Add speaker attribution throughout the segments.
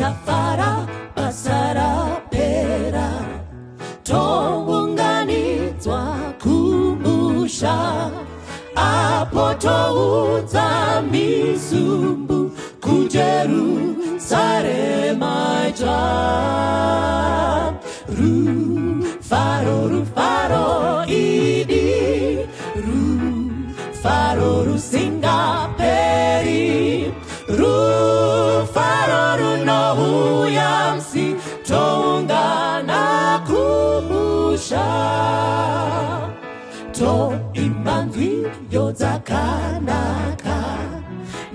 Speaker 1: Tichafara basa rapera, tounganidzwa kumusha, apo toudza misumbu kuJerusarema idzva. Rufaro, rufaro idi, rufaro rusingaperi, rufaro runouya musi toungana kumusha, toimba nziyo dzakanaka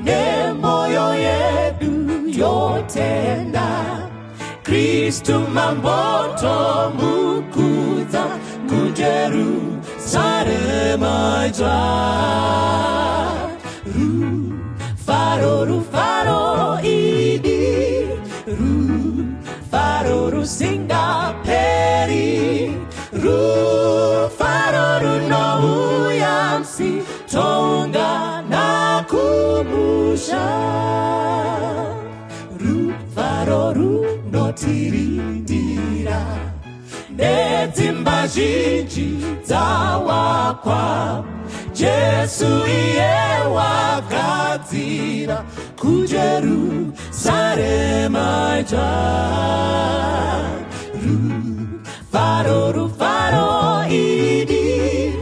Speaker 1: nemoyo yedu yotenda. Kristu Mambo tomukudza kuJerusarema idzva. Rufaro, rufaro idi, rufaro rusingaperi, rufaro runouya musi toungana kumusha, rufaro runotirindira nedzimba zhinji dzawakwa. Jesu iye wagadzira kuJerusarema idzva. Rufaro, rufaro idi,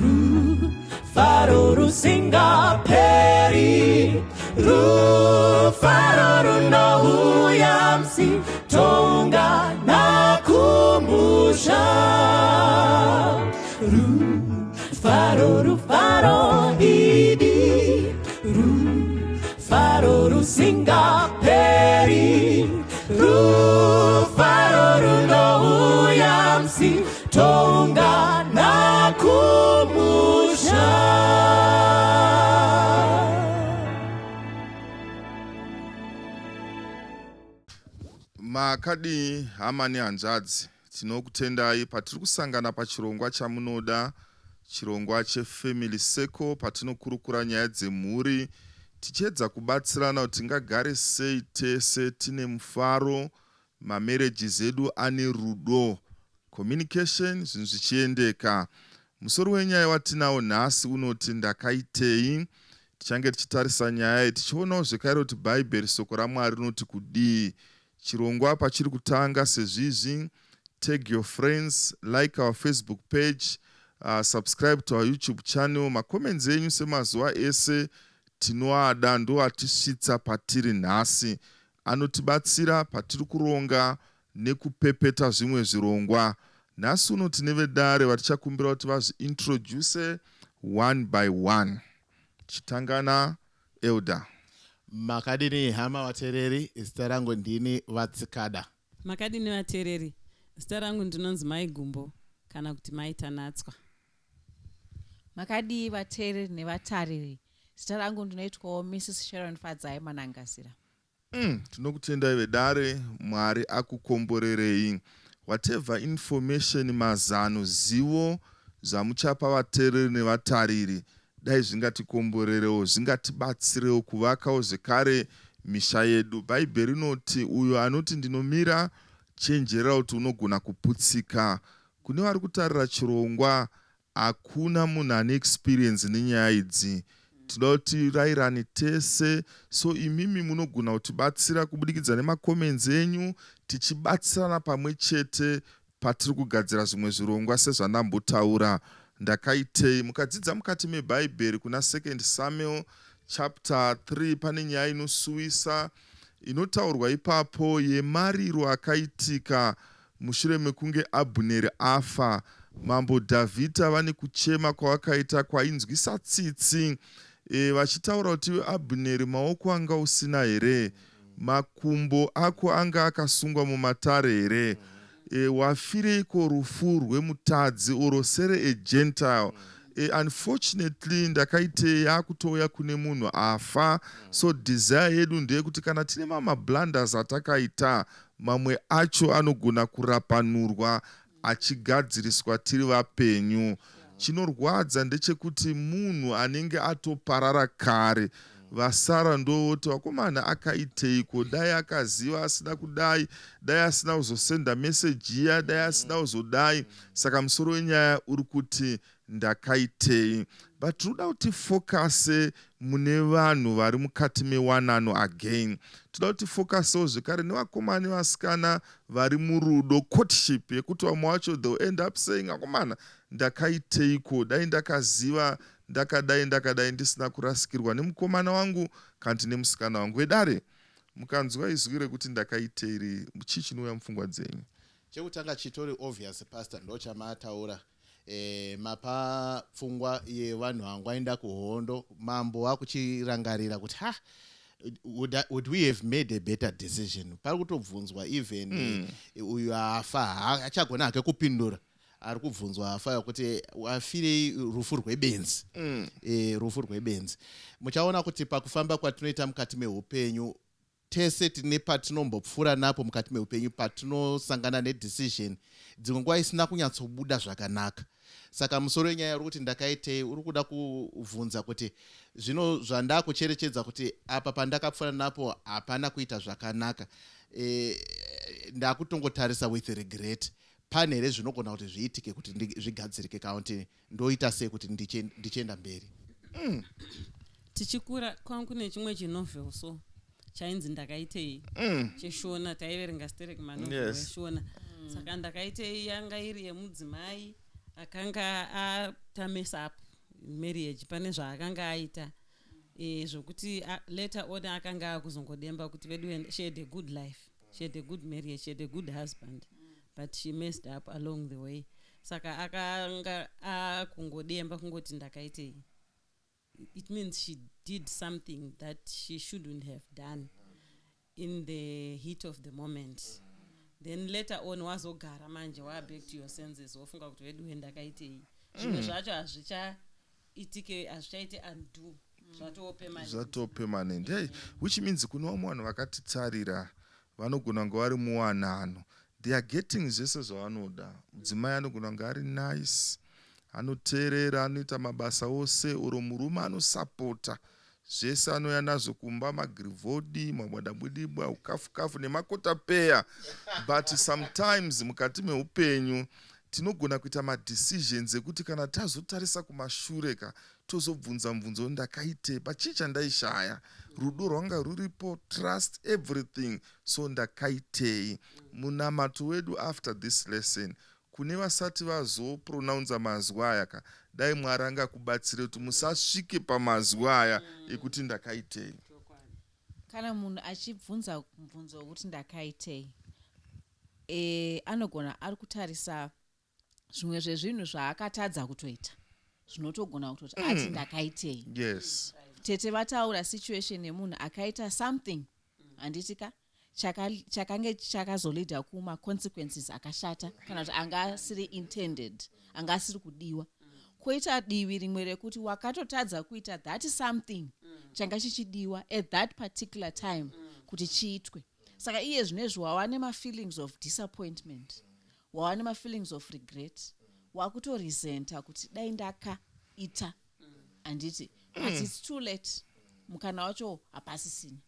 Speaker 1: rufaro rusingaperi, rufaro runouya musi toungana kumusha. Rufaro, rufaro idi, rufaro rusingaperi, rufaro runouya musi toungana kumusha.
Speaker 2: Makadii hama nehanzvadzi? Tinokutendai patiri kusangana pachirongwa chamunoda, chirongwa cheFamily Circle, patinokurukura nyaya dzemhuri tichiedza kubatsirana kuti tingagare sei tese tine mufaro, mamarriages edu ane rudo, communication, zvinhu zvichiendeka. Musoro wenyaya watinawo nhasi unoti Ndakaitei? Tichange tichitarisa nyaya iyi tichionawo zvekare kuti Bhaibheri Soko raMwari rinoti kudii. Chirongwa pachiri kutanga sezvizvi, tag your friends, like our Facebook page, subscribe to our YouTube channel. Macomments enyu semazuva ese tinoada, ndoatisvitsa patiri nhasi. Anotibatsira patiri kuronga nekupepeta zvimwe zvirongwa. Nhasi uno tine vedare vatichakumbira kuti vazviintroduce one by one. Tichitanga naElder.
Speaker 3: Makadini hama vateereri, zita rangu ndini Vatsikada.
Speaker 4: Makadini vateereri, zita rangu ndinonzi Mai Gumbo kana kuti Mai Tanatswa.
Speaker 5: Makadii vateereri nevatariri, zita rangu ndinoitwawo Mrs Sharon Fadzai Manangazira.
Speaker 2: Tinokutendai vedare, Mwari akukomborerei. Whatever information, mazano, zivo zvamuchapa vateereri nevatariri, dai zvingatikomborerewo, zvingatibatsirewo kuvakawo zvekare misha yedu. Bhaibheri rinoti uyo anoti ndinomira, chenjerera kuti unogona kuputsika. Kune vari kutarira chirongwa, Hakuna munhu ane experience nenyaya idzi. Tinoda kuti tirairane tese so imimi munogona kutibatsira kubudikidza nemacomments enyu tichibatsirana pamwe chete patiri kugadzira zvimwe zvirongwa sezvandambotaura. Ndakaitei? Mukadzidza mukati mebhaibheri kuna Second Samuel chapter 3 pane nyaya inosuwisa inotaurwa ipapo yemariro akaitika Mushure mekunge Abhuneri afa, Mambo Dhavhidha vane kuchema kwavakaita kwainzwisa tsitsi e, vachitaura kuti iwe Abhuneri maoko anga usina here? Makumbo ako anga akasungwa mumatare here? E, wafireiko rufu rwemutadzi oro sere a gentile? E, unfortunately ndakaitei yakutouya kune munhu afa so desire yedu ndeyekuti kana tine mamablunders atakaita Mamwe acho anogona kurapanurwa achigadziriswa tiri vapenyu. Chinorwadza ndechekuti munhu anenge atoparara kare. Vasara ndovoti, "Vakomana, akaiteiko? Dai akaziva asina kudai, dai asina kuzosenda meseji iya, dai asina kuzodai." Saka musoro wenyaya uri kuti "Ndakaitei?" But tinoda kuti focuse mune vanhu vari mukati mewanano. Again, toda kuti focusewo zvekare nevakomana nevasikana vari murudo, courtship, yekuti vamwe vacho they'll end up saying, "Akomana, ndakaiteiko? Dai ndakaziva ndakadai, ndakadai ndisina kurasikirwa nemukomana wangu kana nemusikana wangu." Vedare, mukanzwa izwi rekuti "ndakaitei", chii chinouya mupfungwa dzenyu?
Speaker 3: Chekutanga chitori obvious, pastor, ndo chamataura. Mapa pfungwa yevanhu vangaenda kuhondo, mambo wakuchirangarira kuti, "Ha, would we have made a better decision?" Pari kutobvunzwa even uyu afa achagona hake kupindura, ari kubvunzwa afa kuti afirei rufu rwebenzi. Rufu rwebenzi. Muchaona kuti pakufamba kwatinoita mukati meupenyu, tese tine patinombopfuura napo mukati meupenyu patinosangana nedecision dzimwe nguva isina kunyatsobuda zvakanaka. Saka musoro wenyaya uri kuti "Ndakaitei?" uri kuda kubvunza kuti zvino zvandakucherechedza kuti apa pandakapfuura napo hapana kuita zvakanaka, ndakutongotarisa with regret, pane here zvinogona kuti zviitike kuti zvigadzirike, kana kuti ndoita sei kuti ndichienda mberi?
Speaker 4: Tichikura kwangu kune chimwe chinovel so chainzi "Ndakaitei", cheShona. Taiverenga sterek manovel eshona. Saka "Ndakaitei" yanga iri yemudzimai akanga aita mess up marriage. Pane zvaakanga aita zvokuti later on akanga akuzongodemba kuti vedu, she had a good life, she had a good marriage, she had a good husband, but she messed up along the way. Saka akanga akungodemba kungoti "Ndakaitei?" It means she did something that she shouldn't have done in the heat of the moment. Then later on wazogara manje, wa back to your senses, wofunga kuti veduwe, ndakaitei? Zvimwe zvacho hazvichaitike, hazvichaiti undo, zvatoo permanent.
Speaker 2: Zvatoo permanent. Hey, which means kune vamwe vanhu vakatitarira vanogona kunge vari muwanano, they are getting zvese zvavanoda. Mudzimai anogona kunge ari nice, anoteerera, anoita mabasa ose, oro murume anosapota zvese, anouya nazvo kumba, magirivhodi, mabwadabwidibwa, ukafukafu nemakotapeya. But sometimes mukati meupenyu tinogona kuita madecisions ekuti kana tazotarisa kumashure ka, tozobvunza mubvunzo, "Ndakaitei? Pachii chandaishaya? Rudo rwanga ruripo, trust, everything, so ndakaitei?" Munamato wedu after this lesson, kune vasati vazopronounza mazwi aya ka, dai Mwari angakubatsire kuti musasvike pamazwi aya ekuti "Ndakaitei?"
Speaker 5: Kana munhu achibvunza mubvunzo wekuti "Ndakaitei?", anogona ari kutarisa zvimwe zvezvinhu zvaakatadza kutoita zvinotogona kutoti ati "Ndakaitei?" Tete vataura situation yemunhu akaita something, handiti ka, chakange chakazoleada kumaconsequences akashata, kana kuti anga asiri intended, anga asiri kudiwa. Kwoita divi rimwe rekuti wakatotadza kuita that something changa chichidiwa at that particular time kuti chiitwe. Saka iye zvinezvi wava nemafeelings of disappointment, wava nemafeelings of regret, wakutoresenta kuti dai ndakaita, handiti? But it's too late, mukana wacho hapasisina.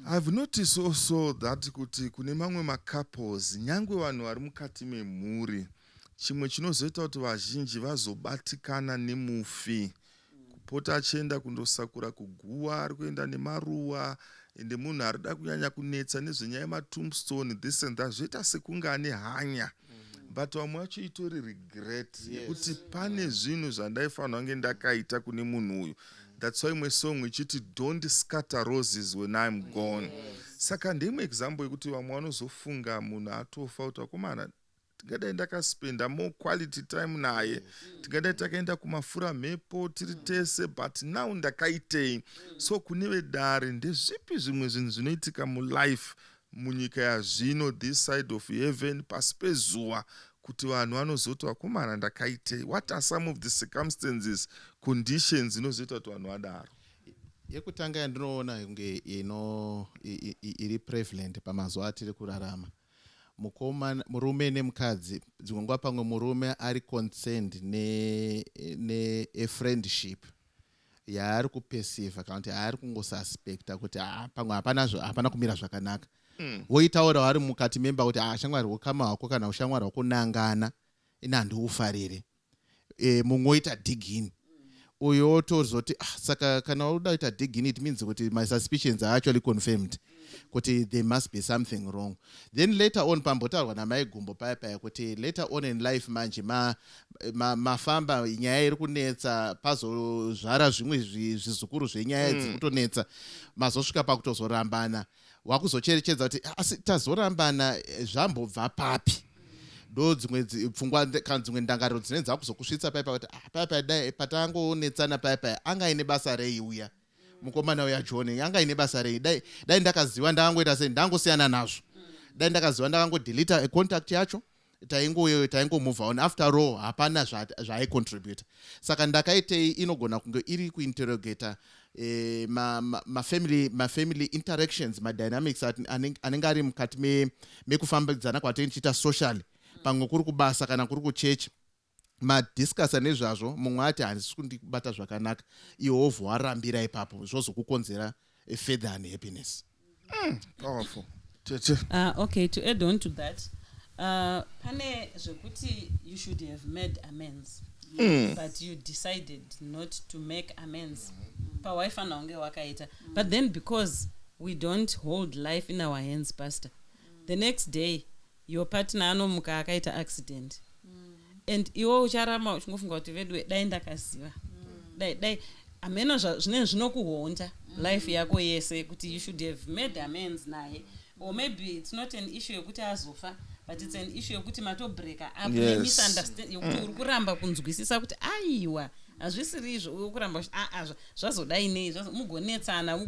Speaker 2: I've noticed also that kuti kune mamwe macouples, nyangwe vanhu vari mukati memhuri, chimwe chinozoita kuti vazhinji vazobatikana nemufi, kupota achienda kundosakura kuguwa, ari kuenda nemaruwa, ende munhu ari kuda kunyanya kunetsa nezvenyaya yematombstone, this and that, zvoita sekunge ane hanya, but vamwe vacho itori regret yekuti pane zvinhu zvandaifanira kunge ndakaita kune munhu uyu. That's why imwe song ichiti, "Don't scatter roses when I'm gone." Saka ndeimwe example yekuti vamwe vanozofunga munhu atofa kuti, "Vakomana, tingadai ndakaspenda more quality time naye, tingadai takaenda kumafura mhepo tiri tese, but now ndakaitei?" So kune vedare, ndezvipi zvimwe zvinhu zvinoitika mulife, munyika yazvino, this side of heaven, pasi pezuva, kuti vanhu vanozoti, "Vakomana, ndakaitei?" What are some of the circumstances, conditions inozoita kuti vanhu vadaro?
Speaker 3: Yekutanga yandinoona kunge ino iri prevalent pamazuva atiri kurarama, mukoma, murume nemukadzi, dzimwe nguva pamwe murume ari concerned nefriendship. Yaari kuperceiva kana kuti yaari kungosuspecta kuti, "Ah, pamwe hapana hapana kumira zvakanaka." Woitaura vari mukati memba kuti, "Ah, shamwari, ukama hwako kana ushamwari hwakunangana ini handiufarire." Mumwe oita dig in, uyo otozoti, "Ah, saka kana uda kuita dig in, it means kuti my suspicions are actually confirmed kuti there must be something wrong." Then later on, pambotaurwa namai Gumbo paya paya kuti later on in life manje mafamba, nyaya iri kunetsa, pazozvara zvimwe zvizukuru zvenyaya dziri kutonetsa, mazosvika pakutozorambana, wakuzocherechedza kuti, "Ah, asi tazorambana, zvambobva papi?" Ndo dzimwe pfungwa kana dzimwe ndangariro dzinenge dzakuzokusvitsa paya pakuti, "Ah, paya paya dai patangonetsana paya paya anga aine basa rei uya mukomana uya John? Anga aine basa rei? Dai ndakaziva ndakangoita sei, ndangosiyana nazvo. Dai ndakaziva ndakangodeleta contact yacho, taingomove on. After all, hapana zvaaicontributa. Saka ndakaitei inogona kunge iri kuinterrogata mafamily interactions, madynamics anenge ari mukati mekufambidzana kwatinenge tichiita socially, pamwe kuri kubasa kana kuri kuchechi. Madiscussa nezvazvo, mumwe ati handisi kundibata zvakanaka, iwe wobva warambira ipapo, zvozokukonzera further unhappiness.
Speaker 2: Powerful, tete.
Speaker 4: Okay, to add on to that, pane zvekuti you should have made amends, but you decided not to make amends pawaifanira kunge wakaita. But then, because we don't hold life in our hands, pastor, the next day your partner anomuka akaita accident, and iwe ucharamba uchingofunga kuti, "Vedu, dai ndakaziva, dai hameno." Zvinenge zvinokuhaunta life yako yese kuti you should have made amends naye. Or maybe it's not an issue yekuti azofa, but it's an issue yekuti matobreaka up nemisunderstand yekuti uri kuramba kunzwisisa kuti aiwa, hazvisiri izvo. Uri kuramba kuti aa, zvazodai nei, mugonetsana,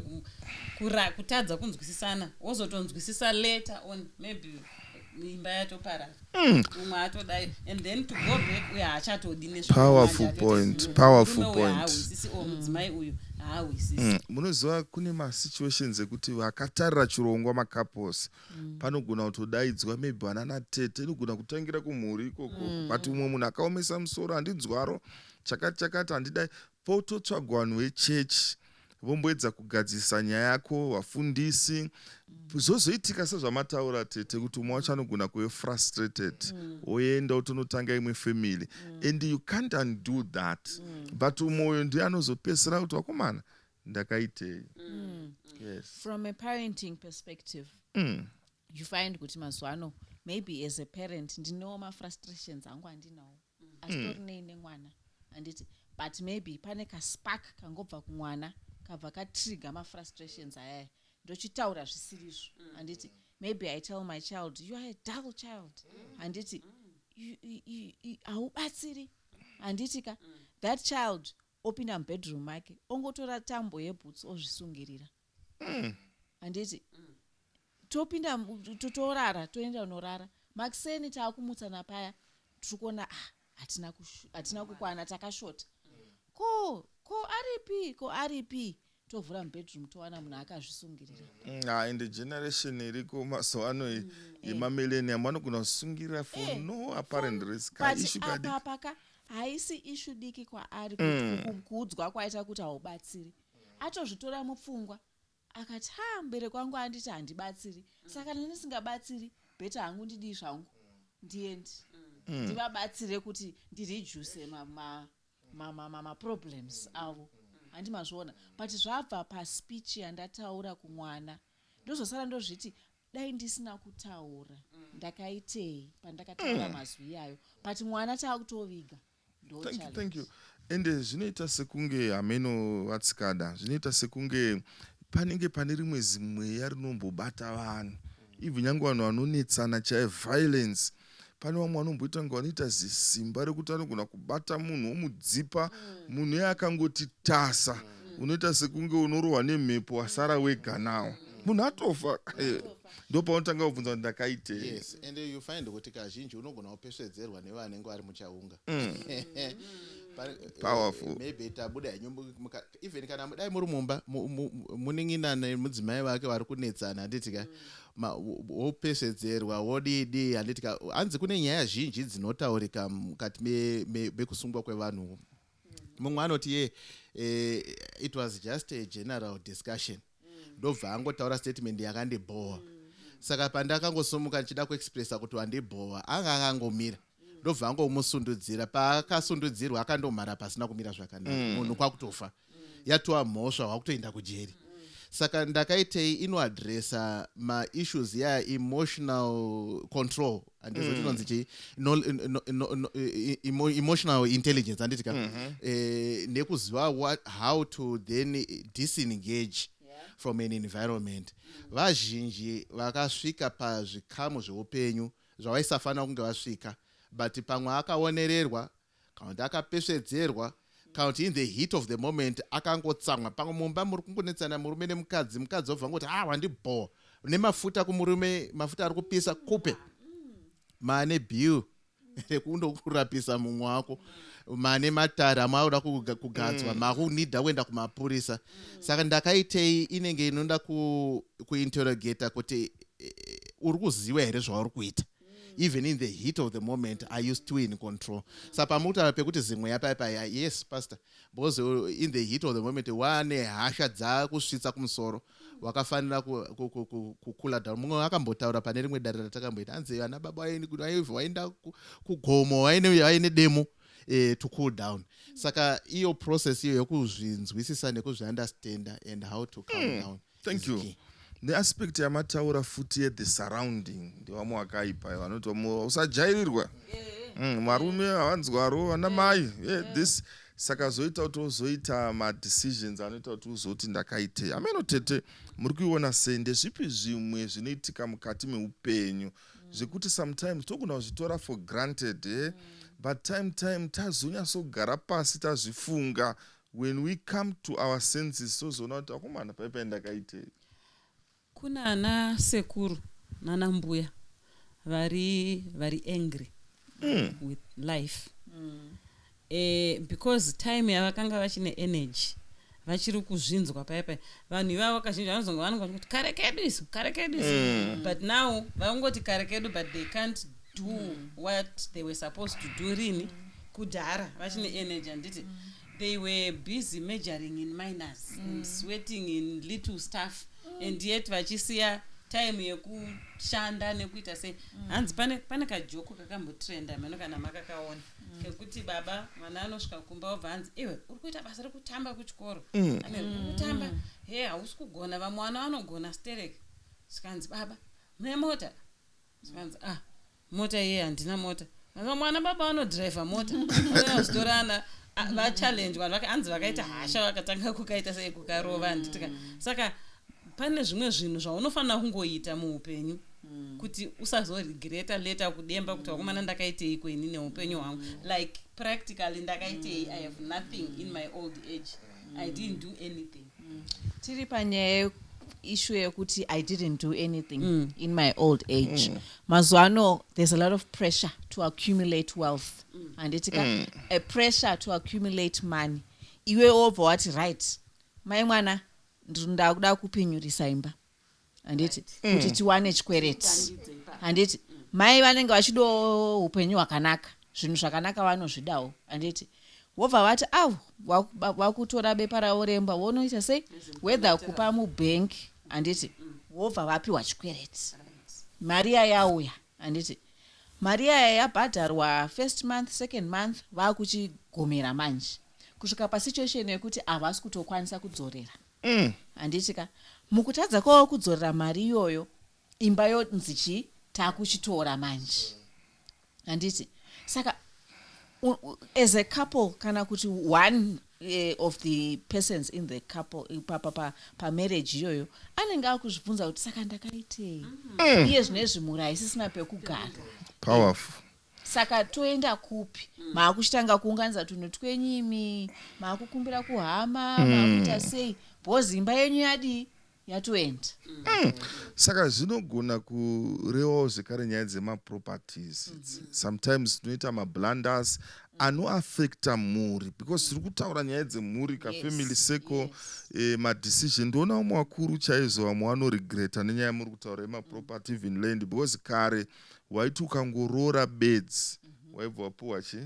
Speaker 4: kutadza kunzwisisana, wozotonzwisisa later on, maybe imba yatoparara, umwe atodai, and then to go back, uyo haachatodi.
Speaker 2: Powerful point, powerful point.
Speaker 4: Haahwisisi, o mudzimai uyu haahwisisi.
Speaker 2: Munoziva kune masituations ekuti vakatarira chirongwa, macouples, panogona kutodaidzwa maybe vana natete, inogona kutangira kumhuri ikoko, but umwe munhu akaomesa musoro, handinzwaro chakati chakati, handidai, pototsvagwa vanhu vechechi vomboedza kugadzirisa nyaya yako, vafundisi. Zvozoitika sezvamataura, tete, kuti umwe wacho anogona kuve frustrated, oenda otonotanga imwe family, and you can't undo that. But umwe uyo ndiye anozopesera kuti, "Vakomana, ndakaitei?" Yes.
Speaker 5: From a parenting perspective, you find kuti mazuva ano, maybe as a parent, ndinewo mafrustrations angu andinawo, asitorinei nemwana, handiti? But maybe pane kaspark kangobva kumwana, kabva katrigger mafrustrations ayaya, ndochitaura zvisirizvo, handiti? Maybe I tell my child, "You are a dull child," handiti? "Haubatsiri," handiti ka? That child opinda mubedroom make, ongotora tambo yebhutsu, ozvisungirira, handiti? Topinda torara, toenda unorara. Makuseni taakumutsana paya, tiri kuona, ah, hatina kukwana, takashota. Ko aripi? Ko aripi? Tovhura mubedroom, towana munhu akazvisungirira.
Speaker 2: Ah, ende generation iriko mazuva ano yemamillennium vanogona kusungirira for no apparent risk.
Speaker 5: But
Speaker 2: Issue kadiki.
Speaker 5: Apa paka haisi issue diki kwaari kuti kuudzwa kwaita kuti haubatsiri. Atozvitora mupfungwa, akati, "Ha, mubereki wangu anditi handibatsiri, saka kana ndisingabatsiri, better hangu ndidii zvangu, ndiendi ndivabatsire kuti ndireduce maproblems avo." Handi mazviona? But zvabva paspeech yandataura kumwana. Ndozosara ndozviti, dai ndisina kutaura, ndakaitei pandakataura mazwi iyayo? But mwana taakutoviga. Ndo
Speaker 2: Thank you,
Speaker 5: challenge.
Speaker 2: thank you. Ende zvinoita sekunge hameno vatsikada, zvinoita sekunge panenge pane rimwe zimweya rinombobata vanhu, even nyange vanhu vanonetsana chai violence, pane vamwe vanomboita kunge vanoita zisimba rekuti anogona kubata munhu womudzipa. Munhu iye akangoti tasa, unoita sekunge unorohwa nemhepo, wasara wega nawo, munhu atofa. Ndopaunotanga kubvunza kuti, "Ndakaitei?"
Speaker 3: Yes, and you find kuti kazhinji unogona kupesvedzerwa nevanenge vari muchaunga.
Speaker 2: Powerful.
Speaker 3: Maybe tabuda henyu even kana dai muri mumba, munin'ina nemudzimai vake vari kunetsana, handiti ka? Wopesvedzerwa, wodidi, handiti ka? Hanzi kune nyaya zhinji dzinotaurika mukati mekusungwa kwevanhu. Mumwe anoti ye it was just a general discussion. Ndobva angotaura statement yakandibhowa. Saka pandakangosimuka ndichida kuexpressa kuti wandibhowa, anga akangomira, ndobva angomusundudzira. Paakasundudzirwa akandomhara pasina kumira zvakanaka. Munhu kwakutofa, yatova mhosva, wakutoenda kujeri. Saka ndakaitei inoadresa maissues ya emotional control, handizoti inonzi chii, no, emotional intelligence, handiti ka? Nekuziva how to then disengage from an environment. Vazhinji vakasvika pazvikamu zveupenyu zvavaisafanira kunge vasvika, but pamwe akaonererwa kana kuti akapesvedzerwa kana kuti in the heat of the moment akangotsamwa. Pamwe mumba muri kungonetsana murume nemukadzi, mukadzi wobva ngoti, "Ah, wandibhowa," nemafuta kumurume, mafuta ari kupisa kupe maane bill rekundokurapisa mumwe wako, mane matare amauda kugadzwa, makunidha kuenda kumapurisa. Saka ndakaitei inenge inoda kuinterrogata kuti uri kuziva here zvauri kuita? Even in the heat of the moment, are you still in control? Saka pamutaura pekuti zimwe yapaipai, yes pastor, because in the heat of the moment wane hasha dzakusvitsa kumusoro, wakafanira kukula down. Mumwe akambotaura pane rimwe dare ratakamboita, hanzi vana baba vaenda kugomo vaine demo to cool down. Saka iyo process iyo yekuzvinzwisisa nekuzviunderstanda and how to calm down
Speaker 2: Thank
Speaker 3: is
Speaker 2: you.
Speaker 3: key.
Speaker 2: Neaspect yamataura futi yethe surrounding, ndevamwe vakaipa vanoti vamwe usajairirwa. Varume havanzwaro, vana mai, yeah, this saka zoita kuti uzoita madecisions anoita kuti uzoti ndakaitei. Ameno tete, muri kuiona sei? Ndezvipi zvimwe zvinoitika mukati meupenyu zvekuti sometimes togona kuzvitora for granted, eh? But time tazonyatsogara pasi tazvifunga, when we come to our senses, tozoona kuti akomana, paipai ndakaitei.
Speaker 4: Kuna ana sekuru nana mbuya vari angry with life because time yavakanga vachine energy, vachiri kuzvinzwa paipai. Vanhu ivavo kazhinji vanozonga vanonga kuti kare kedu isu, kare kedu isu, but now vangoti kare kedu, but they can't do what they were supposed to do rini kudhara vachine energy, handiti? They were busy majoring in minors and sweating in little stuff and yet vachisiya time yekushanda nekuita sei. Hanzi pane kajoke kakambotrenda mheno kana makakaona, kekuti baba, mwana anosvika kumba wobva hanzi, "Iwe uri kuita basa rekutamba kuchikoro, ane uri kutamba he, hausi kugona, vamwe vana vanogona sterek." Zvikanzi, "Baba, mune mota?" Zvikanzi, "Ah, mota iye handina mota." Vamwe mwana baba vanodhiraivha mota vanozitorana vachallenge vanhu, hanzi vakaita hasha, vakatanga kukaita sei, kukarova, handitika? Saka pane zvimwe zvinhu zvaunofanira kungoita muupenyu kuti usazoregreta later, kudemba kuti wakomana, ndakaiteiko ini neupenyu hwangu? Like practically ndakaitei? I have nothing in my old age. I didn't do anything.
Speaker 5: Tiri panyaya issue yekuti I didn't do anything in my old age, mazuva ano there's a lot of pressure to accumulate wealth, handiti ka? A pressure to accumulate money. Iwe wobva wati, "Right, mai mwana, ndakuda kupinyurisa imba," handiti, kuti tiwane chikwereti, handiti? Mai vanenge vachidawo upenyu hwakanaka, zvinhu zvakanaka vanozvidawo, handiti? Wobva vati avo vakutora bepa ravo remba, vonoita sei, whether kupa mubhengi, handiti? Wobva vapiwa chikwereti, mari yayauya, handiti? Mari yaya yabhadharwa first month, second month, vakuchigomera manje kusvika pasituation yekuti havasi kutokwanisa kudzorera, handiti ka? Mukutadza kwavo kudzorera mari iyoyo, imba yonzi chii? Taakuchitora manje, handiti? Saka as a couple kana kuti one of the persons in the couple pamarriage iyoyo anenge akuzvibvunza kuti, "Saka ndakaitei? Iye zvinezvi mhuri haisisina pekugara."
Speaker 2: Powerful.
Speaker 5: Saka toenda kupi? Maakuchitanga kuunganidza tunhu twenyimi, maakukumbira kuhama, maakuita sei, because imba yenyu yadii? Yatoenda.
Speaker 2: Saka zvinogona kurevawo zvekare nyaya dzemaproperties. Sometimes tinoita mablunders anoafecta mhuri because tiri kutaura nyaya dzemhuri, kafamily circle. Madecision, ndoona vamwe vakuru chaizvo, vamwe vanoregreta nenyaya yamuri kutaura yemaproperty, even land, because kare waiti ukangoroora bedzi, waibva wapiwa chi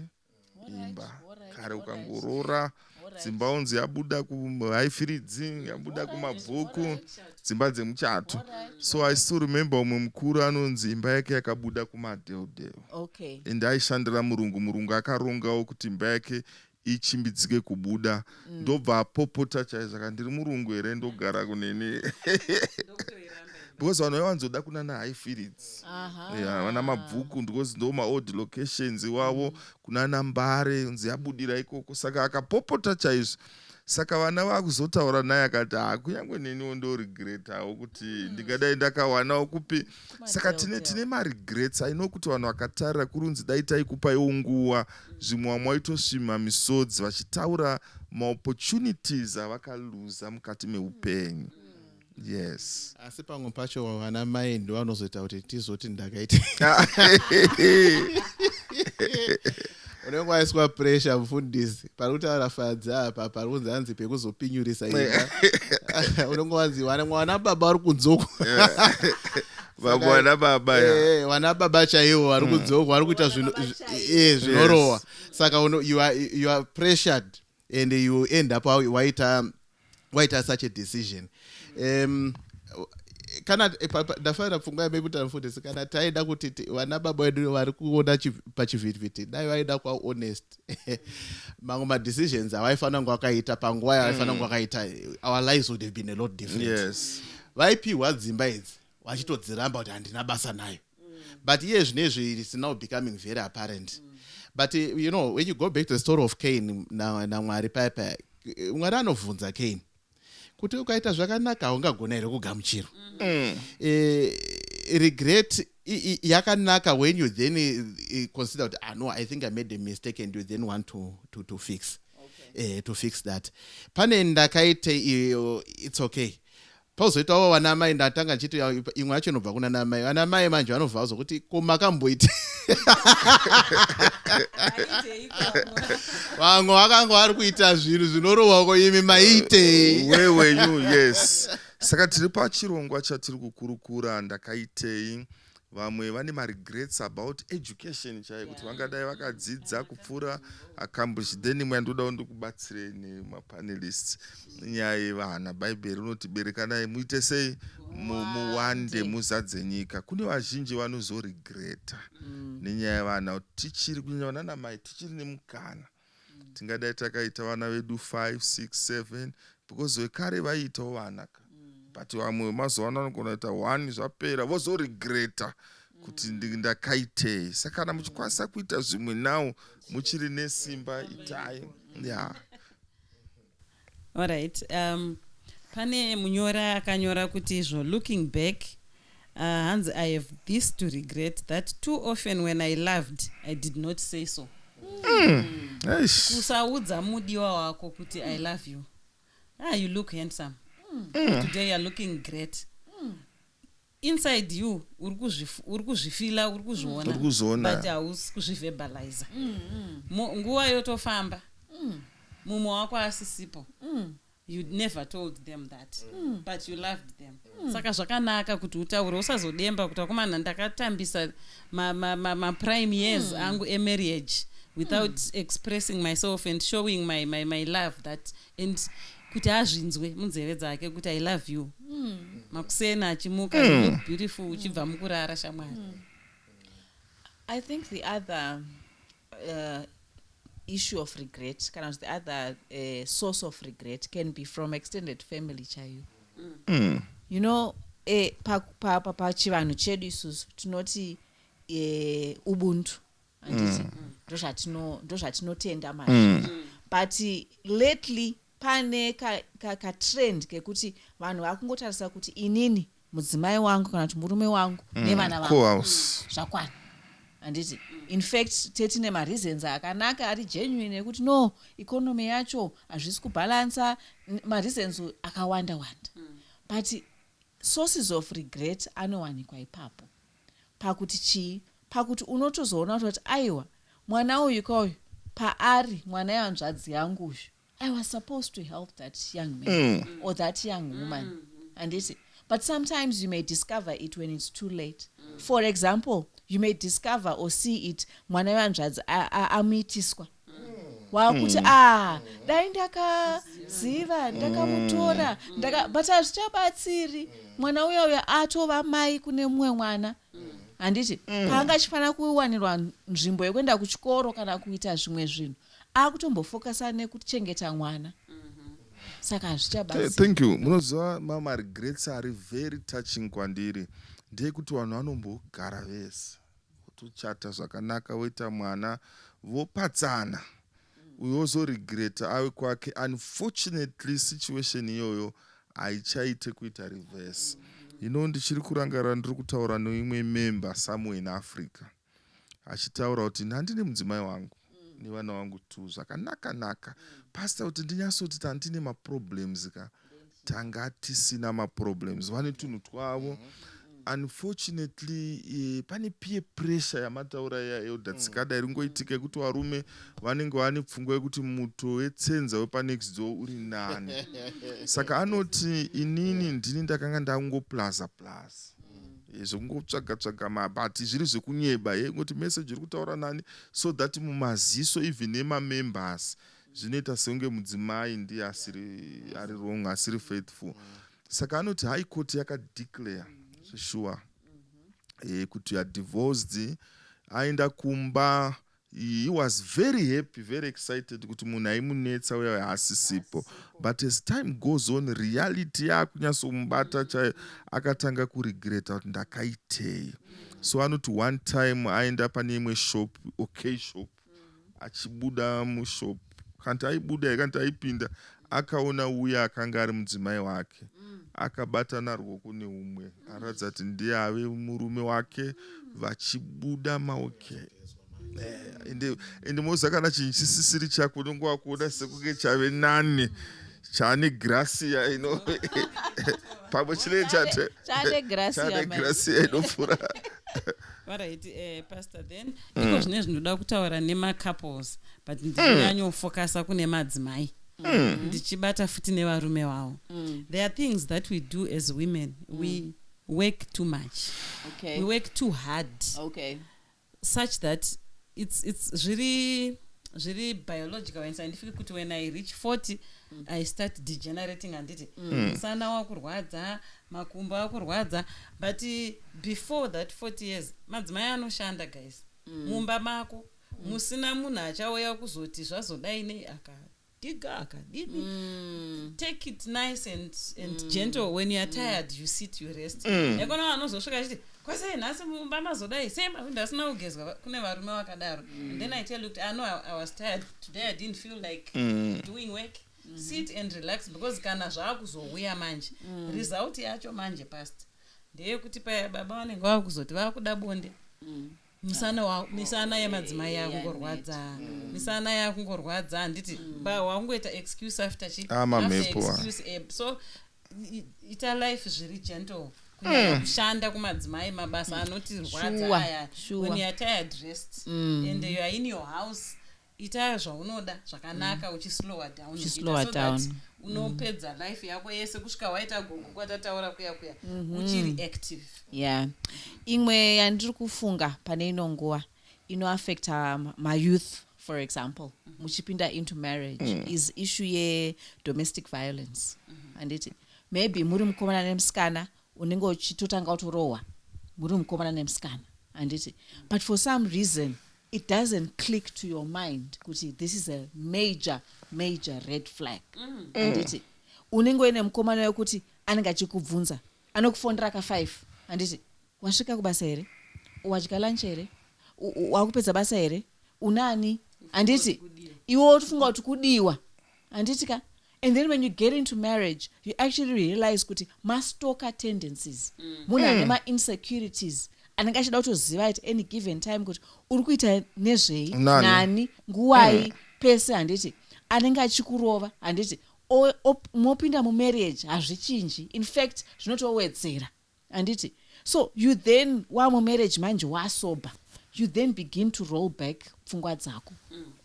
Speaker 2: imba. Kare ukangoroora, dzimba unzi yabuda kuHighfields, yabuda kuMabvuku, dzimba dzemuchato. So I still remember umwe mukuru anonzi imba yake yakabuda kuMadeldale and aishandira murungu. Murungu akarongawo kuti imba yake ichimbidzike kubuda. Ndobva apopota chaizvo, aka ndiri murungu here, ndogara kuneni? Because vanhu vaiwanzoda kunana Highfields, yeah, vana Mabvuku, because ndo maold locations iwavo, kunana Mbare, unzi yabudira ikoko. Saka akapopota chaizvo. Saka vana vakuzotaura naye, akati, "Ha, kunyange neniwo ndoregretawo kuti ndingadai ndakawanawo kupi." Saka tine maregrets aino kuti vanhu vakatarira kurunzi dai taikupaiwo nguva, zvimwe vamwe vaitosvima misodzi vachitaura maopportunities avakaluza mukati meupenyu. Yes.
Speaker 3: Asi pamwe pacho vana mai ndo vanozoita kuti tizoti ndakaita. Unenge waiswa pressure, mufundisi, pari kutaura Fadzi apa, pari kunzi hanzi pekuzopinyurisa imba, unenge wanzi vana baba vari kunzoko.
Speaker 2: Vana baba, ya.
Speaker 3: Vana baba chaivo vari kunzoko, vari kuita zvinhu zvinorohwa. Saka you are pressured and you end up waita such a decision. Kana ndafanira pfungwa yamekuta, mufundisi, kana taida kuti vana baba vedu vari kuona pachivhitivhiti, dai vaida kuva honest, mamwe madecisions avaifanira kunge vakaita panguva yavaifanira kunge vakaita, our lives would have been a lot different. Vaipiwa dzimba idzi vachitodziramba kuti handina basa nayo, but iye zvinezvi it's now becoming very apparent. But when you go back to the story of Cain naMwari paya paya, Mwari anovhunza Cain kuti ukaita zvakanaka haungagona here kugamuchirwa? Regret yakanaka when you then consider kuti, "Ah, no, I think I made a mistake," and you then want to fix to fix that. Pane ndakaite iyo, it's okay. Pauzoitawo vana mai, ndatanga nchiti imwe yacho inobva kuna namai. Vana mai manje vanobva vazokuti, "Ko makamboite?" Vamwe vakanga vari kuita zvinhu zvinorohwa, ko imi maitei?
Speaker 2: Wewenyu, yes. Saka tiri pachirongwa chatiri kukurukura, ndakaitei. Vamwe vane maregrets about education chaiyo, kuti vangadai vakadzidza kupfuura Cambridge. Then imwe yandodawo ndikubatsirei nemapanelists, inyaya yevana. Bhaibheri rinoti berekanai, muite sei, muwande, muzadze nyika. Kune vazhinji vanozoregreta nenyaya yevana. Tichiri, kunyanya vana namai, tichiri nemukana. Tingadai takaita vana vedu 5, 6, 7, because vekare vaiitawo vana ka. But vamwe mazuva ano vanogona kuita 1, zvapera, vozoregreta kuti ndakaitei. Saka kana muchikwanisa kuita zvimwe now, muchiri nesimba, itai, ya.
Speaker 4: Alright, pane munyora akanyora kuti izvo, looking back, hanzi, "I have this to regret, that too often when I loved, I did not say so."
Speaker 2: Eish.
Speaker 4: Kusaudza mudiwa wako kuti, "I love you. Ah, you look handsome. Today you are looking great." Inside you uri kuzvifeela, uri kuzviona,
Speaker 2: Uri kuzviona.
Speaker 4: but hausi kuzviverbaliza. Nguva yotofamba, mumwe wako asisipo. You never told them that, but you loved them. Saka zvakanaka kuti utaure, usazodemba kuti, "Akomana, ndakatambisa maprime years angu emarriage without expressing myself and showing my love that," and kuti azvinzwe munzeve dzake kuti, "I love you." Makusena achimuka, "You look beautiful," uchibva mukurara, shamwari.
Speaker 5: I think the other issue of regret, kind of the other source of regret, can be from extended family chaiyo. Pachivanhu chedu isusu tinoti ubuntu, handiti? Ndozvatinotenda mazvo. But lately pane katrend kekuti vanhu vakungotarisa kuti inini, mudzimai wangu, kana kuti murume wangu nevana vangu,
Speaker 2: Co-house.
Speaker 5: zvakwana, handiti? In fact, tetine mareasons akanaka ari genuine ekuti no, economy yacho hazvisi kubhalansa, mareasons akawanda wanda. But sources of regret anowanikwa ipapo pakuti chii? Pakuti unotozoona kutoti, aiwa, mwana uyu kauyu paari mwana yehanzvadzi yangu uyu, I was supposed to help that young man or that young woman, handiti? But sometimes you may discover it when it's too late. For example, you may discover or see it mwana wehanzvadzi amuitiswa. Wakuti ah, dai ndakaziva, ndakamutora, ndaka, but hazvichabatsiri. Mwana uya uya atova mai kune mumwe mwana, handiti? Paanga achifanira kuwanirwa nzvimbo yekuenda kuchikoro kana kuita zvimwe zvinhu, akutombofokasa nekuchengeta mwana, saka hazvichabatsiri.
Speaker 2: Thank you. Munoziva, mamaregrets ari very touching kwandiri ndeyekuti vanhu vanombogara vese, votochata zvakanaka, voita mwana, vopatsana, uyo ozoregreta ave kwake. Unfortunately, situation iyoyo haichaite kuita reverse. Ndichiri kurangarira ndiri kutaura neimwe member somewhere in Africa, achitaura kuti ndandine mudzimai wangu nevana vangu tu zvakanaka naka, pastor, kuti ndinyatsoti tandine maproblems ka, tanga tisina maproblems, vane tunhu twavo. Unfortunately, pane peer pressure yamataura iya, elder, tsikada ringoitika yekuti varume vanenge vane pfungwa yekuti muto wetsenza wepanext door uri nani. Saka anoti, "Inini ndini ndakanga ndangoplaza plus zvekungotsvaga tsvaga mabati, zviri zvekunyeba ye ngoti message iri kutaura nani, so that mumaziso even emamembers zvinoita sekunge mudzimai ndiye asiri, ari wrong, asiri faithful." Saka anoti high court yakadeclare sure kuti you are divorced. Aenda kumba, he was very happy, very excited kuti munhu aimunetsa uya haasisipo. But as time goes on, reality yakunyatsomubata chaiyo, akatanga kuregreta kuti ndakaitei. So anoti one time aenda pane imwe shop, OK shop, achibuda mushop, kanti aibuda, kanti aipinda, akaona uya akanga ari mudzimai wake akabatana ruoko neumwe, aratidza kuti ndiye ave murume wake, vachibuda maOK. Ende moziva, kana chinhu chisisiri chako, unonge wakuona sekunge chave nani, chaane gracia ino pamwe chinenge
Speaker 5: chate Chane gracia,
Speaker 2: chane
Speaker 5: man.
Speaker 2: Gracia inopfuura.
Speaker 4: Alright, pastor, then iko zvine zvinoda kutaura nemacouples, but ndinonyanyofokasa kune madzimai, ndichibata futi nevarume vavo. There are things that we do as women. We work too much. We work too hard such that it's zviri biological and scientific kuti when I reach 40, I start degenerating, handiti? Musana wakurwadza, makumbo akurwadza. But before that 40 years, madzimai anoshanda, guys. Mumba mako musina munhu achauya kuzoti zvazodai nei, akadiga, akadini. Take it nice and gentle. When you are tired, you sit, you rest. Yakona vanozosvika achiti, "Kwasei nhasi mumba mazodai? Sei mawindo asina kugezwa?" Kune varume vakadaro. And then I tell you kuti, "I know I was tired today. I didn't feel like doing work." Sit and relax, because kana zvaakuzouya manje, result yacho manje, past, ndeyekuti paya baba vanenge vava kuzoti vakuda bonde, misana yemadzimai yakungorwadza, misana yakungorwadza, handiti? Ba wakungoita excuse after chi
Speaker 2: Ah, mamhepo,
Speaker 4: after excuse. So ita life zviri gentle, kunyanya kushanda kumadzimai, mabasa anotirwadza aya. When you are tired, rest. And you are in your house, ita zvaunoda zvakanaka, uchislower down,
Speaker 5: Uchislower
Speaker 4: so that
Speaker 5: down.
Speaker 4: unopedza life yako yese kusvika waita gogo kwatataura kuya kuya, uchiri active.
Speaker 5: Yeah, imwe yandiri kufunga pane ino nguva inoaffecta mayouth, for example, muchipinda into marriage, is issue yedomestic violence, handiti? Maybe muri mukomana nemusikana, unenge uchitotanga kutorohwa muri mukomana nemusikana, handiti? But for some reason it doesn't click to your mind kuti this is a major, major red flag, handiti? Unenge uine mukomana wekuti anenge achikubvunza, anokufondera ka5, handiti? "Wasvika kubasa here? Wadya lunch here? Wakupedza basa here? Unani?" Handiti? Iwe wotofunga kuti kudiwa, handiti ka? And then when you get into marriage, you actually realize kuti mastalker tendencies, munhu ane ma-insecurities, anenge achida kutoziva at any given time kuti uri kuita nezvei,
Speaker 2: Nani.
Speaker 5: nani, nguwai, pese, handiti? Anenge achikurova, handiti? Mopinda mumarriage, hazvichinji, in fact zvinotowedzera, handiti? So you then wamumarriage manje, wasober, you then begin to roll back pfungwa dzako,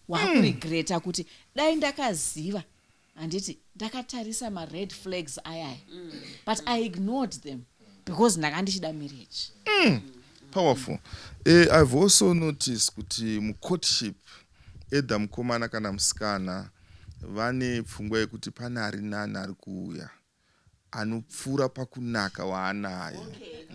Speaker 5: wakuregreta kuti dai ndakaziva, handiti, ndakatarisa mared flags ayaya, but I ignored them because ndanga ndichida marriage.
Speaker 2: Powerful. I've also noticed kuti mucourtship Either mukomana kana musikana vane pfungwa yekuti pane ari nani ari kuuya anopfuura pakunaka waanaye.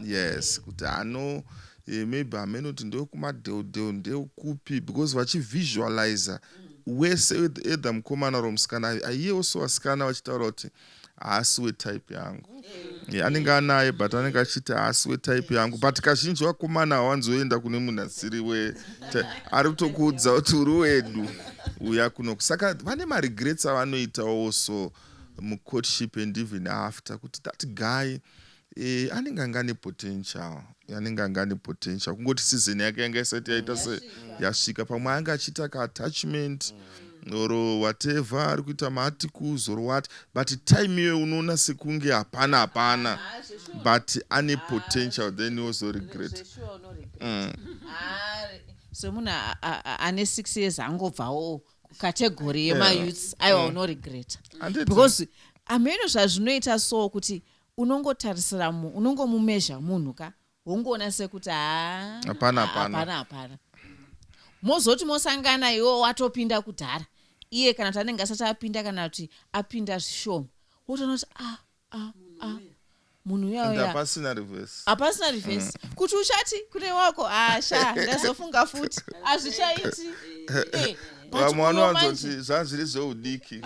Speaker 2: Yes, kuti ano maybe hameno kuti ndewekumadheudheu, ndewekupi, because vachivisualiza wese, either mukomana or musikana. Aiye also vasikana vachitaura kuti haasi wetype yangu. Yeah, anenge anaye but anenge achiti haasi wetype yangu, but kazhinji vakomana hawanzoenda kune munhu asiri we ari kutokuudza kuti uri wedu, uya kunoku. Saka vane maregrets avanoitawo also mucourtship and even after, kuti that guy anenge anga ane potential, anenge anga ane potential, kungoti season yake yanga isati yaita se yasvika. Pamwe anga achiita kaattachment or whatever, ari kuita maarticles or what, but time iyoyo unoona sekunge hapana hapana, but ane potential, then wozoregret.
Speaker 5: Zveshuwa unoregret. Semunhu ane 6 years angobvawo kucategory yemayouths, aiwa, unoregreta.
Speaker 2: Handiti?
Speaker 5: Because hameno zvazvinoita, so kuti unongotarisira unongomumezha munhu ka, wongoona sekuti ha.
Speaker 2: Hapana, hapana.
Speaker 5: Hapana hapana. Mozoti mosangana, iwo watopinda kudhara, iye kana kuti anenge asati apinda, kana kuti apinda zvishoma, wotoona kuti ah ah ah, munhu uya
Speaker 2: And
Speaker 5: uya.
Speaker 2: Hapasina reverse.
Speaker 5: Hapasina reverse kuti uchati kune wako, asha, ndazofunga futi, hazvichaiti. But
Speaker 2: Vamwe
Speaker 5: uyo
Speaker 2: vanowanzoti
Speaker 5: manje
Speaker 2: zvazviri zveudiki.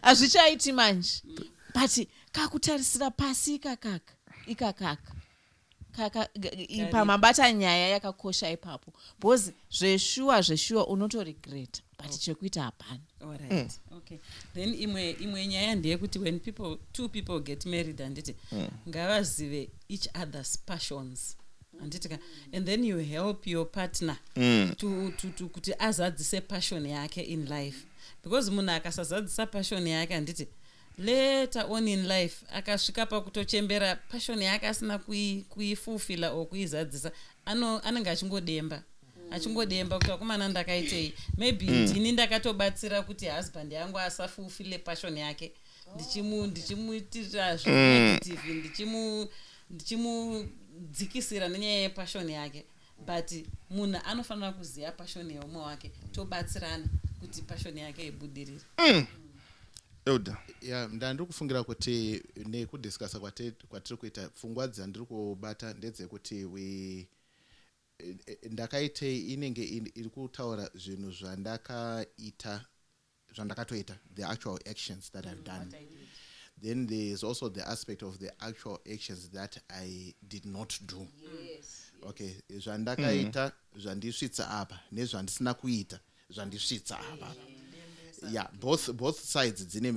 Speaker 5: Hazvichaiti manje, but kakutarisira pasi ikakaka ikakaka kaka pamabata nyaya yakakosha ipapo, because zveshuwa zveshuwa unotoregreta, but chekuita hapana.
Speaker 4: Alright, okay. Then imwe nyaya ndeyekuti when people two people get married, handiti, ngavazive each other's passions, handiti ka? And then you help your partner to kuti azadzise passion yake in life, because munhu akasazadzisa passion yake, handiti, later on in life akasvika pakutochembera, passion yake asina kuifulfilla or kuizadzisa, anenge achingodemba, achingodemba kuti vakomana, ndakaitei? Maybe ndini ndakatobatsira kuti husband yangu asafulfille passion yake, ndichimuitira zvinegative, ndichimudzikisira nenyaya yepassion yake. But munhu anofanira kuziva passion yeumwe wake, tobatsirana kuti passion yake ibudirire.
Speaker 2: Elder.
Speaker 3: Ya, ndandiri kufungira kuti nekudiscussa kwatiri kuita, pfungwa dzandiri kubata ndedzekuti we ndakaitei inenge iri kutaura zvinhu zvandakaita, zvandakatoita, the actual actions that I've done. Then there is also the aspect of the actual actions that I did not do. Okay, zvandakaita zvandisvitsa apa nezvandisina kuita zvandisvitsa apa. Yeah, both sides dzine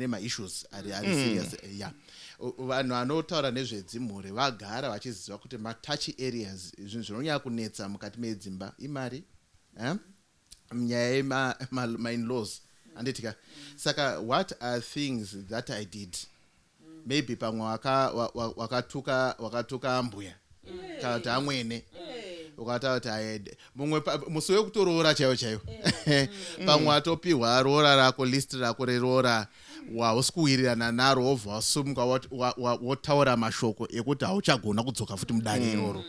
Speaker 3: maissues ari serious. Yeah, vanhu vanotaura nezvedzimhuri vagara vachiziva kuti matouchy areas, zvinhu zvinonyanya kunetsa mukati medzimba imari, eh? Nyaya yemainlaws, handiti ka? Saka what are things that I did? Maybe pamwe wakatuka ambuya kana kuti amwene, ukataura kuti aende mumwe musi wekutoroora chaiwo chaiwo. Pamwe watopiwa roora rako, list rako reroora, hausi kuwirirana naro, wobva wasumuka wotaura mashoko ekuti hauchagona kudzoka futi mudare iroro.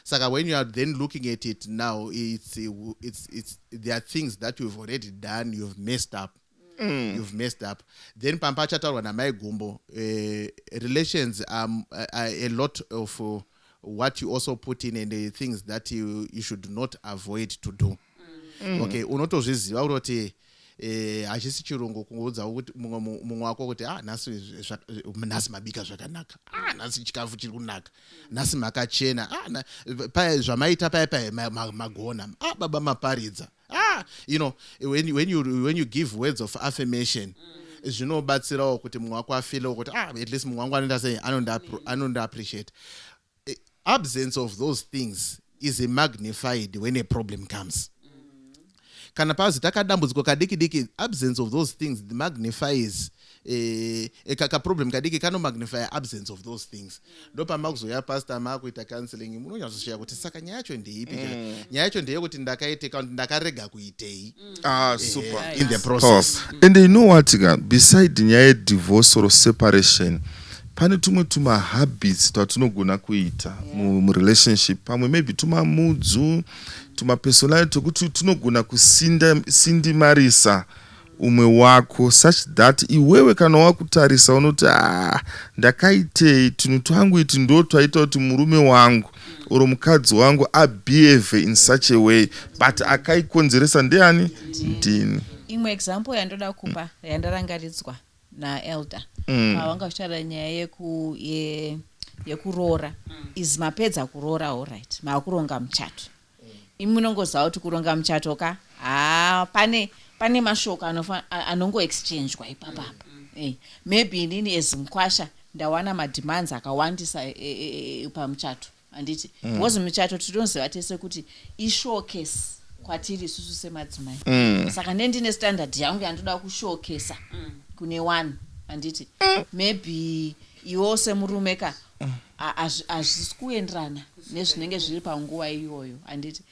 Speaker 3: Saka when you are then looking at it now, it's there are things that you've already done, you've messed up, you've messed up. Then pamba achataurwa namai Gumbo, relations are a lot of what you also put in and the things that you should not avoid to do. Okay, unotozviziva kutoti hachisi chirungu kungoudza kuti mumwe wako kuti, "Ah, nhasi nhasi mabika zvakanaka. Ah, nhasi chikafu chiri kunaka. Nhasi makachena. Ah, paya zvamaita paya paya magona. Ah, baba maparidza." Ah, when you give words of affirmation, zvinobatsirawo kuti mumwe wako afeelewo kuti, ah, at least mumwe wangu anoita sei, anonda appreciate. Absence of those things is magnified when a problem comes. Kana pazi takadambudziko kadiki diki, absence of those things magnifies kaproblem kadiki kanomagnify absence of those things. Ndopamakuzoya pastor maakuita counseling, munonyatsosvika kuti saka nyaya yacho ndeipi? Nyaya yacho ndeyekuti ndakaite kana kuti ndakarega kuitei
Speaker 2: Ah, super.
Speaker 3: in the process.
Speaker 2: Powerful. And you know what ka, beside nyaya yedivorce or separation, pane tumwe tumahabits twatinogona kuita murelationship, pamwe maybe tumamudzu. Tumapersonality tokuti tunogona kusindimarisa umwe wako such that iwewe kana wakutarisa unoti, "Ah, ndakaitei? Tunhu twangu iti ndo twaita kuti murume wangu or mukadzi wangu abehave in such a way, but akaikonzeresa ndiani? Ndini."
Speaker 5: Imwe example yandoda kupa yandarangaridzwa naelder pavanga vachitaura nyaya yekuroora is mapedza kuroora, alright, maakuronga muchato. Imi munongoziva kuti kuronga muchato ka, ha, pane mashoko anongoexchangwa ipapapa. Maybe inini as mukwasha ndawana mademands akawandisa pamuchato, handiti? Because muchato tinoziva tese kuti ishowcase kwatiri isusu semadzimai. Saka nendine standard yangu yandoda kushowcasa kune one, handiti? Maybe iwewo semurume ka, hazvisi kuenderana nezvinenge zviri panguva iyoyo, handiti?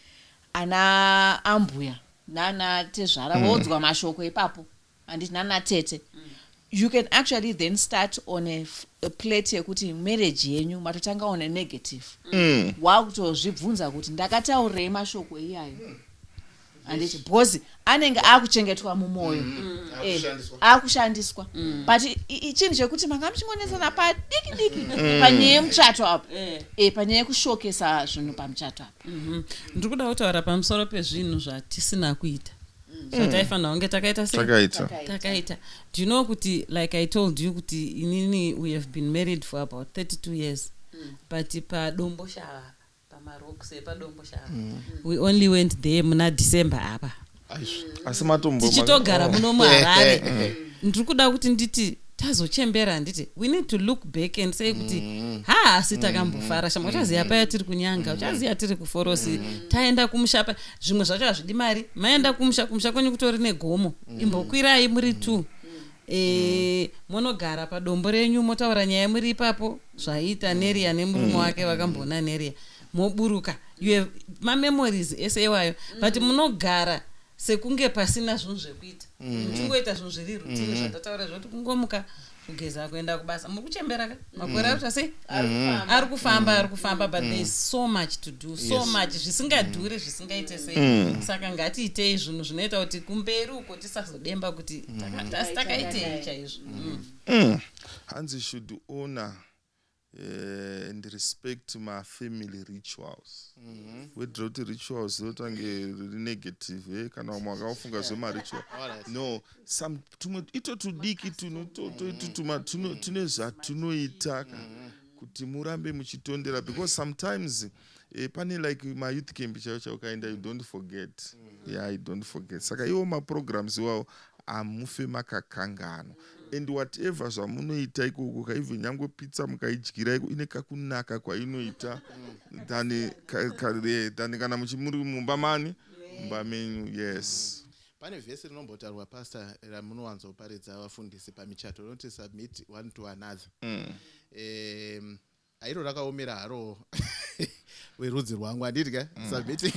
Speaker 5: Ana ambuya nana tezvara vodzwa mashoko ipapo, handiti? Nana tete. You can actually then start on a plate yekuti marriage yenyu matotanga on a negative. Wakutozvibvunza kuti ndakataurei mashoko iyayo, handiti? Because anenge akuchengetwa mumwoyo.
Speaker 3: Akushandiswa.
Speaker 5: Akushandiswa. But chinhu chekuti manga muchingonetsana padiki diki panyaya yemuchato apo, panyaya yekushowcasa zvinhu pamuchato apo.
Speaker 4: Ndiri kuda kutaura pamusoro pezvinhu zvatisina kuita zvataifanira kunge takaita sei?
Speaker 2: Takaita.
Speaker 4: Takaita. Do you know kuti, like I told you kuti inini we have been married for about 32 years, but paDomboshava, pamarocks epaDomboshava, we only went there muna December apa.
Speaker 2: Asi matombo
Speaker 4: Tichitogara muno muHarare. Ndiri kuda kuti nditi tazochembera, handiti we need to look back and say kuti ha, asi takambofara shama. Uchaziva paya tiri kunyanga, uchaziva tiri kuforosi, taenda kumusha pa zvimwe zvacho hazvidi mari. Maenda kumusha, kumusha kwenyu kutori negomo, imbokwirai muri two, monogara padombo renyu, motaura nyaya muri ipapo, zvaiita Neria nemurume wake vakamboona Neria, moburuka. You have mamemories ese iwayo, but munogara sekunge pasina zvinhu zvekuita, muchingoita zvinhu zviri routine, zvandataura zvoti kungomuka, kugeza, kuenda kubasa. Muri kuchembera ka, makore ari kuita sei? Ari kufamba, ari kufamba, but there is so much to do, so much zvisingadhuri, zvisingaite sei. Saka ngatiitei zvinhu zvinoita kuti kumberi uko tisazodemba kuti asi takaitei chaizvo.
Speaker 2: Hanzi should honor and respect mafamily rituals. Wedhira kuti rituals rinotange riri negative, kana vamwe vakafunga zvemaritual. No, some tumwe ito tudiki tunototo itutuma tune zvatunoita ka kuti murambe muchitondera, because sometimes pane like mayouth camp chaivo chaukaenda, you don't forget. Yeah, you don't forget. Saka iwo maprograms iwawo hamufe makakanganwa, and whatever zvamunoita ikoko ka, even nyange pizza mukaidyira iko, ine kakunaka kwainoita than than kana muri mumba mani, mumba menyu, yes.
Speaker 3: Pane vhesi rinombotaurwa, pastor, ramunowanzoparidza vafundisi pamichato, rinoti submit one to another. Airo rakaomera haro werudzi rwangu, handiti ka? Submitting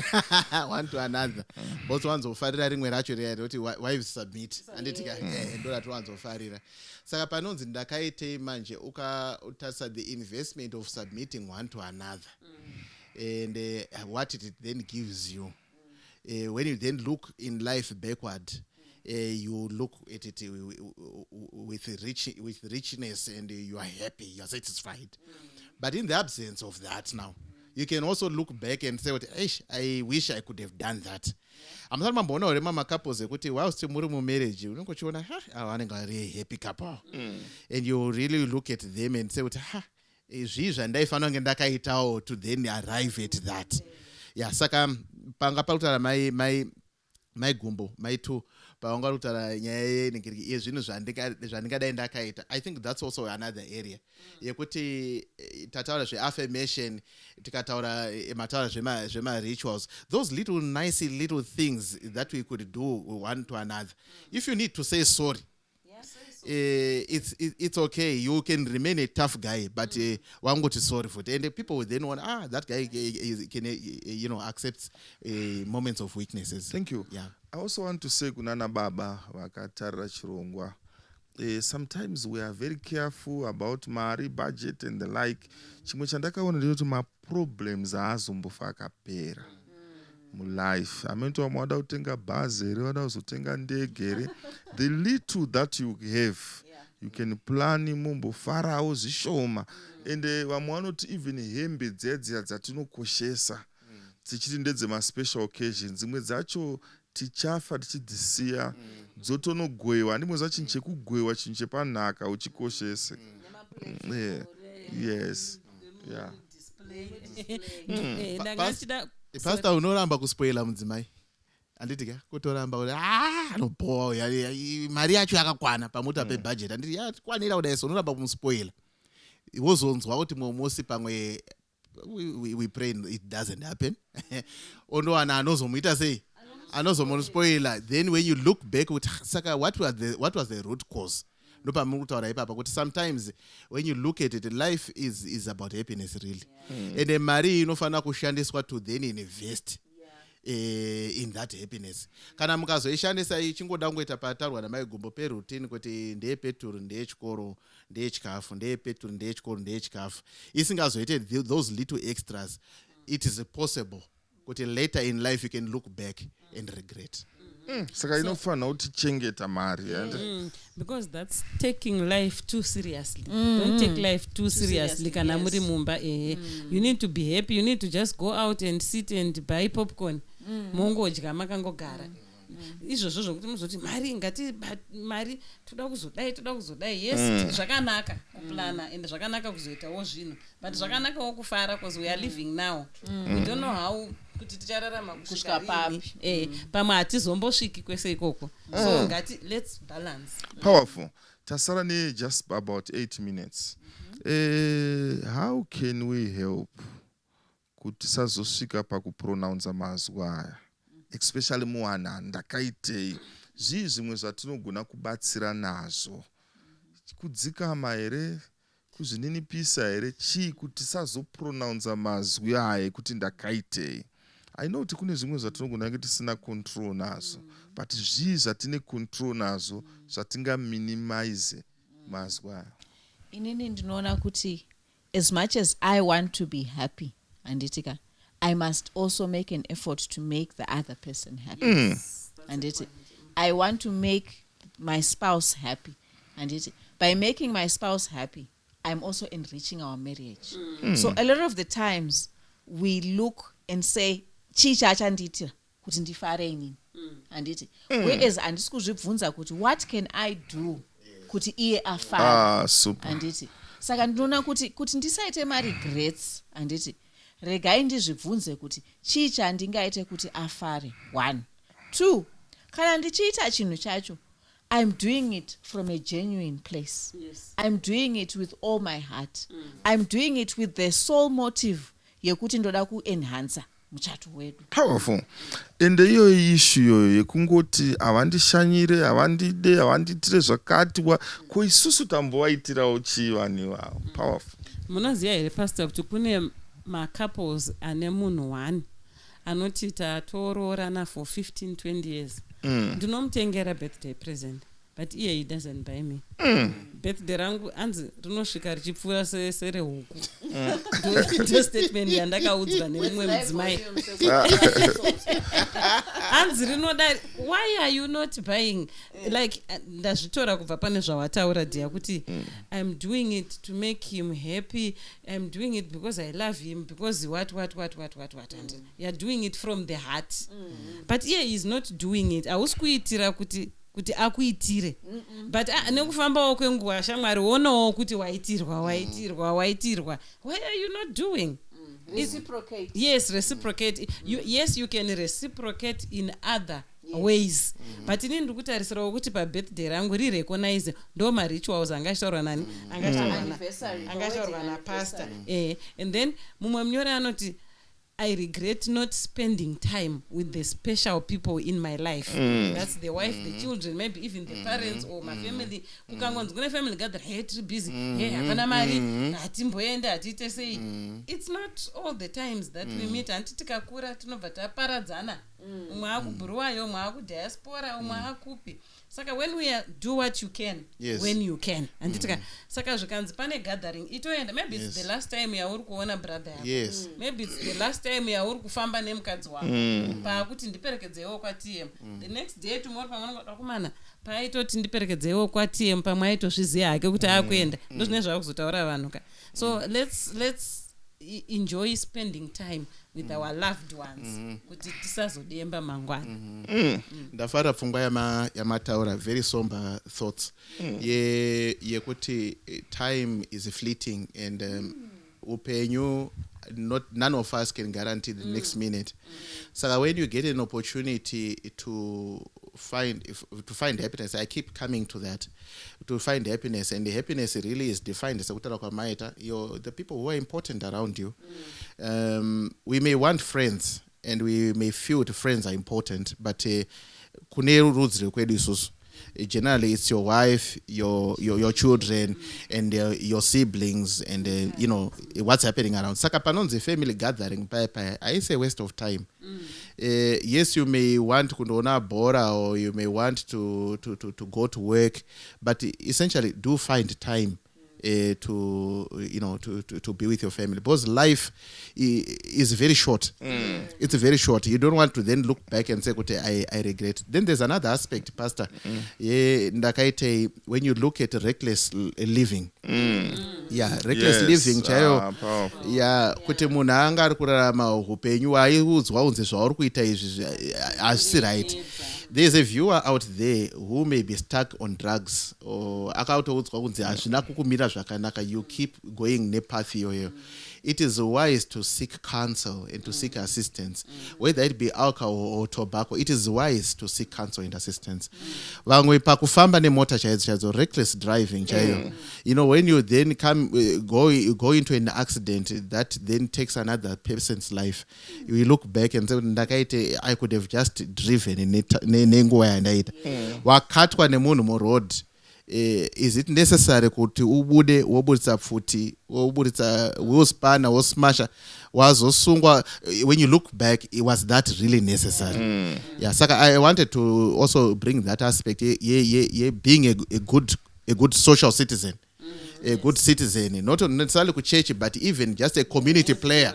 Speaker 3: one to another, but wanzofarira rimwe racho riya rinoti wives submit, handiti ka? Ndo ratowanzofarira. Saka panonzi ndakaitei manje, ukatarisa the investment of submitting one to another and what it then gives you, when you then look in life backward, you look at it with richness and you are happy, you are satisfied. But in the absence of that, now you can also look back and say kuti, "Eish, I wish I could have done that." Hamusati mamboona here mamacouples ekuti whilst muri mumarriage unenge uchiona, ha, ava vanenge vari happy couple, and you really look at them and say kuti, ha, zvii zvandaifanira kunge ndakaitawo to then arrive at that? Yeah, saka panga pakutaura mai Gumbo, mai two, pavanga vari kutaura nyaya yenhingiriki yezvinhu zvandingadai ndakaita, I think that's also another area yekuti tataura zveaffirmation, tikataura mataura zvemarituals, those little nice little things that we could do one to another. If you need to say sorry, it's okay. You can remain a tough guy, but wangoti sorry for it, and people will then want, ah, that guy can accept moments of weaknesses.
Speaker 2: Thank you. I also want to say kunana baba vakatarira chirongwa, sometimes we are very careful about mari, budget and the like. Chimwe chandakaona ndechekuti maproblems haazombofa akapera. Mulife hameno vamwe vada kutenga bhazi here, vada kuzotenga ndege here. The little that you have, you can plan, mumbofarawo zvishoma. Ende vamwe vanoti even hembe dziya dziya dzatinokoshesa dzichiti ndedzemaspecial occasion, dzimwe dzacho tichafa tichidzisiya, dzotonogoyiwa. Handimboziva chinhu chekugoyiwa, chinhu chepanhaka uchikoshese. Yeah. Yes, yeah.
Speaker 4: Ndanga ndichida
Speaker 3: Pastor, unoramba kuspoila mudzimai, handiti ka? Kutoramba kuti "Ah, anobhowa, mari yacho yakakwana pamuti pebudget, handiti yakwanira kudai?" So unoramba kumuspoila, wozonzwa kuti mumwe musi pamwe, we pray it doesn't happen, ondowana anozomuita sei, anozomuspoila. Then when you look back kuti saka what was the root cause? Ndopamuri kutaura ipapa kuti sometimes when you look at it, life is about happiness really. Ende mari iyi inofanira kushandiswa to then invest in that happiness. Kana mukazoishandisa ichingoda kungoita pataurwa namaigumbo peroutine, kuti ndeyepeturu, ndeyechikoro, ndeyechikafu, ndeyepeturu, ndeyechikoro, ndeyechikafu, isingazoite those little extras, it is possible kuti later in life you can look back and regret.
Speaker 2: Saka inofanira kutichengeta mari and
Speaker 4: Because that's taking life too seriously. Don't take life too seriously.
Speaker 5: Seriously,
Speaker 4: Kana muri mumba, ehe, you need to be happy. You need to just go out and sit and buy popcorn, mongodya makangogara. Izvozvo zvokuti muzoti mari ngati mari toda kuzodai, toda kuzodai, yes, zvakanaka kuplana and zvakanaka kuzoitawo zvinhu, but zvakanakawo kufara because we are living now. We don't know how kuti tichararama kusvika
Speaker 5: Kusvika
Speaker 4: rini.
Speaker 5: papi.
Speaker 4: Pamwe hatizombosviki kwese ikoko, so ngati let's balance.
Speaker 2: Powerful. Tasara ne just about 8 minutes. How can we help kuti tisazosvika pakupronounsa mazwi aya, especially muwana ndakaitei? Zvii zvimwe zvatinogona kubatsira nazvo? Kudzikama here, kuzvininipisa here, chii kuti tisazopronounsa mazwi aya ekuti ndakaitei? I know kuti kune zvimwe zvatinogona kunge tisina control nazvo, but zvii zvatine control nazvo zvatingaminimize mazwi aya?
Speaker 5: Inini ndinoona kuti as much as I want to be happy, handiti ka, I must also make an effort to make the other person happy, handiti? I want to make my spouse happy, handiti? By making my spouse happy, I'm also enriching our marriage. So a lot of the times we look and say, chii chaachandiitira kuti ndifare inini, handiti? Whereas handisi kuzvibvunza kuti what can I do kuti iye afare.
Speaker 2: Ah, super.
Speaker 5: Handiti? Saka ndinoona kuti ndisaite maregrets, handiti, regai ndizvibvunze kuti chii chandingaite kuti afare. One, two, kana ndichiita chinhu chacho, I'm doing it from a genuine place. I'm doing it with all my heart. I'm doing it with the sole motive yekuti ndoda kuenhansa muchato wedu.
Speaker 2: Powerful. Ende iyoyi issue iyoyo yekungoti havandishanyire, havandide, havandiitire zvakati ko isusu tambovaitirawo chii vanhu ivavo? Powerful.
Speaker 4: Munoziva here, Pastor, kuti kune macouples ane munhu one anoti tatoroorana for 15 20 years, ndinomutengera birthday present, but iye he doesn't buy me. Birthday rangu anzi rinosvika richipfuura serehuku. Ndo statement yandakaudzwa nemumwe mudzimai. Hanzi rinoda, why are you not buying? Like ndazvitora kubva pane zvawataura, dear, kuti I'm doing it to make him happy, I'm doing it because I love him, because what, what, what, what, what, what, and you're doing it from the heart, but iye is not doing it. Hausi kuitira kuti akuitire, but nekufambawo kwenguva, shamwari, onawo kuti waitirwa, waitirwa, waitirwa. Why are you not doing?
Speaker 5: Reciprocate.
Speaker 4: Yes, reciprocate. Yes, you can reciprocate in other ways, but inini ndiri kutarisirawo kuti pabirthday rangu rirecognize. Ndo marituals angachitaurwa nani,
Speaker 5: Anniversary,
Speaker 4: angachitaurwa
Speaker 5: wedding
Speaker 4: napastor.
Speaker 5: Anniversary.
Speaker 4: And then mumwe munyori anoti, "I regret not spending time with the special people in my life." That's the wife, the children, maybe even the parents or my family. Kukangonzi kune family gathering, hey, tiri busy, hey, hapana mari, hatimboenda, hatiite sei. It's not all the times that we meet. Hanti tikakura tinobva taparadzana? Umwe akuBulawayo, umwe akudiaspora, umwe akupi. Saka when we are, do what you can when you can, handiti ka? Saka zvikanzi pane gathering, itoenda. Maybe it's the last time yauri kuona brother yako. Maybe it's the last time yauri kufamba nemukadzi wako, paakuti ndiperekedzewo kwaTM. The next day, tomorrow, pamwe unongoda kumana paaitoti ndiperekedzewo kwaTM, pamwe aitozviziva hake kuti akuenda. Ndo zvine zvakuzotaura vanhu ka. So let's enjoy spending time with our loved ones kuti tisazodemba mangwana.
Speaker 3: Ndafara pfungwa yamataura, very somber thoughts yekuti time is fleeting and upenyu, not none of us can guarantee the next minute. Saka when you get an opportunity to find happiness, I keep coming to that, to find happiness, and the happiness really is defined sekutaura kwamaita, the people who are important around you. We may want friends and we may feel the friends are important, but kune rudzi rwekwedu isusu, generally it's your wife, your children and your siblings and what's happening around. Saka panonzi family gathering paya paya, haisi a waste of time. Yes, you may want kundoona bhora or you may want to go to work, but essentially do find time to you know to, to, to be with your family, because life is very short. It's very short. You don't want to then look back and say kuti I regret. Then there's another aspect, Pastor, ye ndakaite, when you look at reckless living, yeah, reckless living chaiyo.
Speaker 2: Ah, powerful.
Speaker 3: Ya, kuti munhu anga ari kurarama upenyu waiudzwa unzi zvauri kuita izvi hazvisi right. There's a viewer out there who may be stuck on drugs or akatoudzwa kunzi hazvina kukumira zvakanaka, you keep going nepath iyoyo. It is wise to seek counsel and to seek assistance, whether it be alcohol or tobacco. It is wise to seek counsel and assistance. Vamwe pakufamba nemota chaidzo chaidzo, reckless driving chaiyo, when you then come go into an accident that then takes another person's life, you look back and say ndakaite, I could have just driven nenguva yandaita. Wakatwa nemunhu muroad, is it necessary kuti ubude woburitsa pfuti, woburitsa wheel spanner, wosmasha, wazosungwa? When you look back, it was that really necessary? Yeah, saka I wanted to also bring that aspect ye being a good social citizen, a good citizen, not necessarily kuchechi but even just a community player.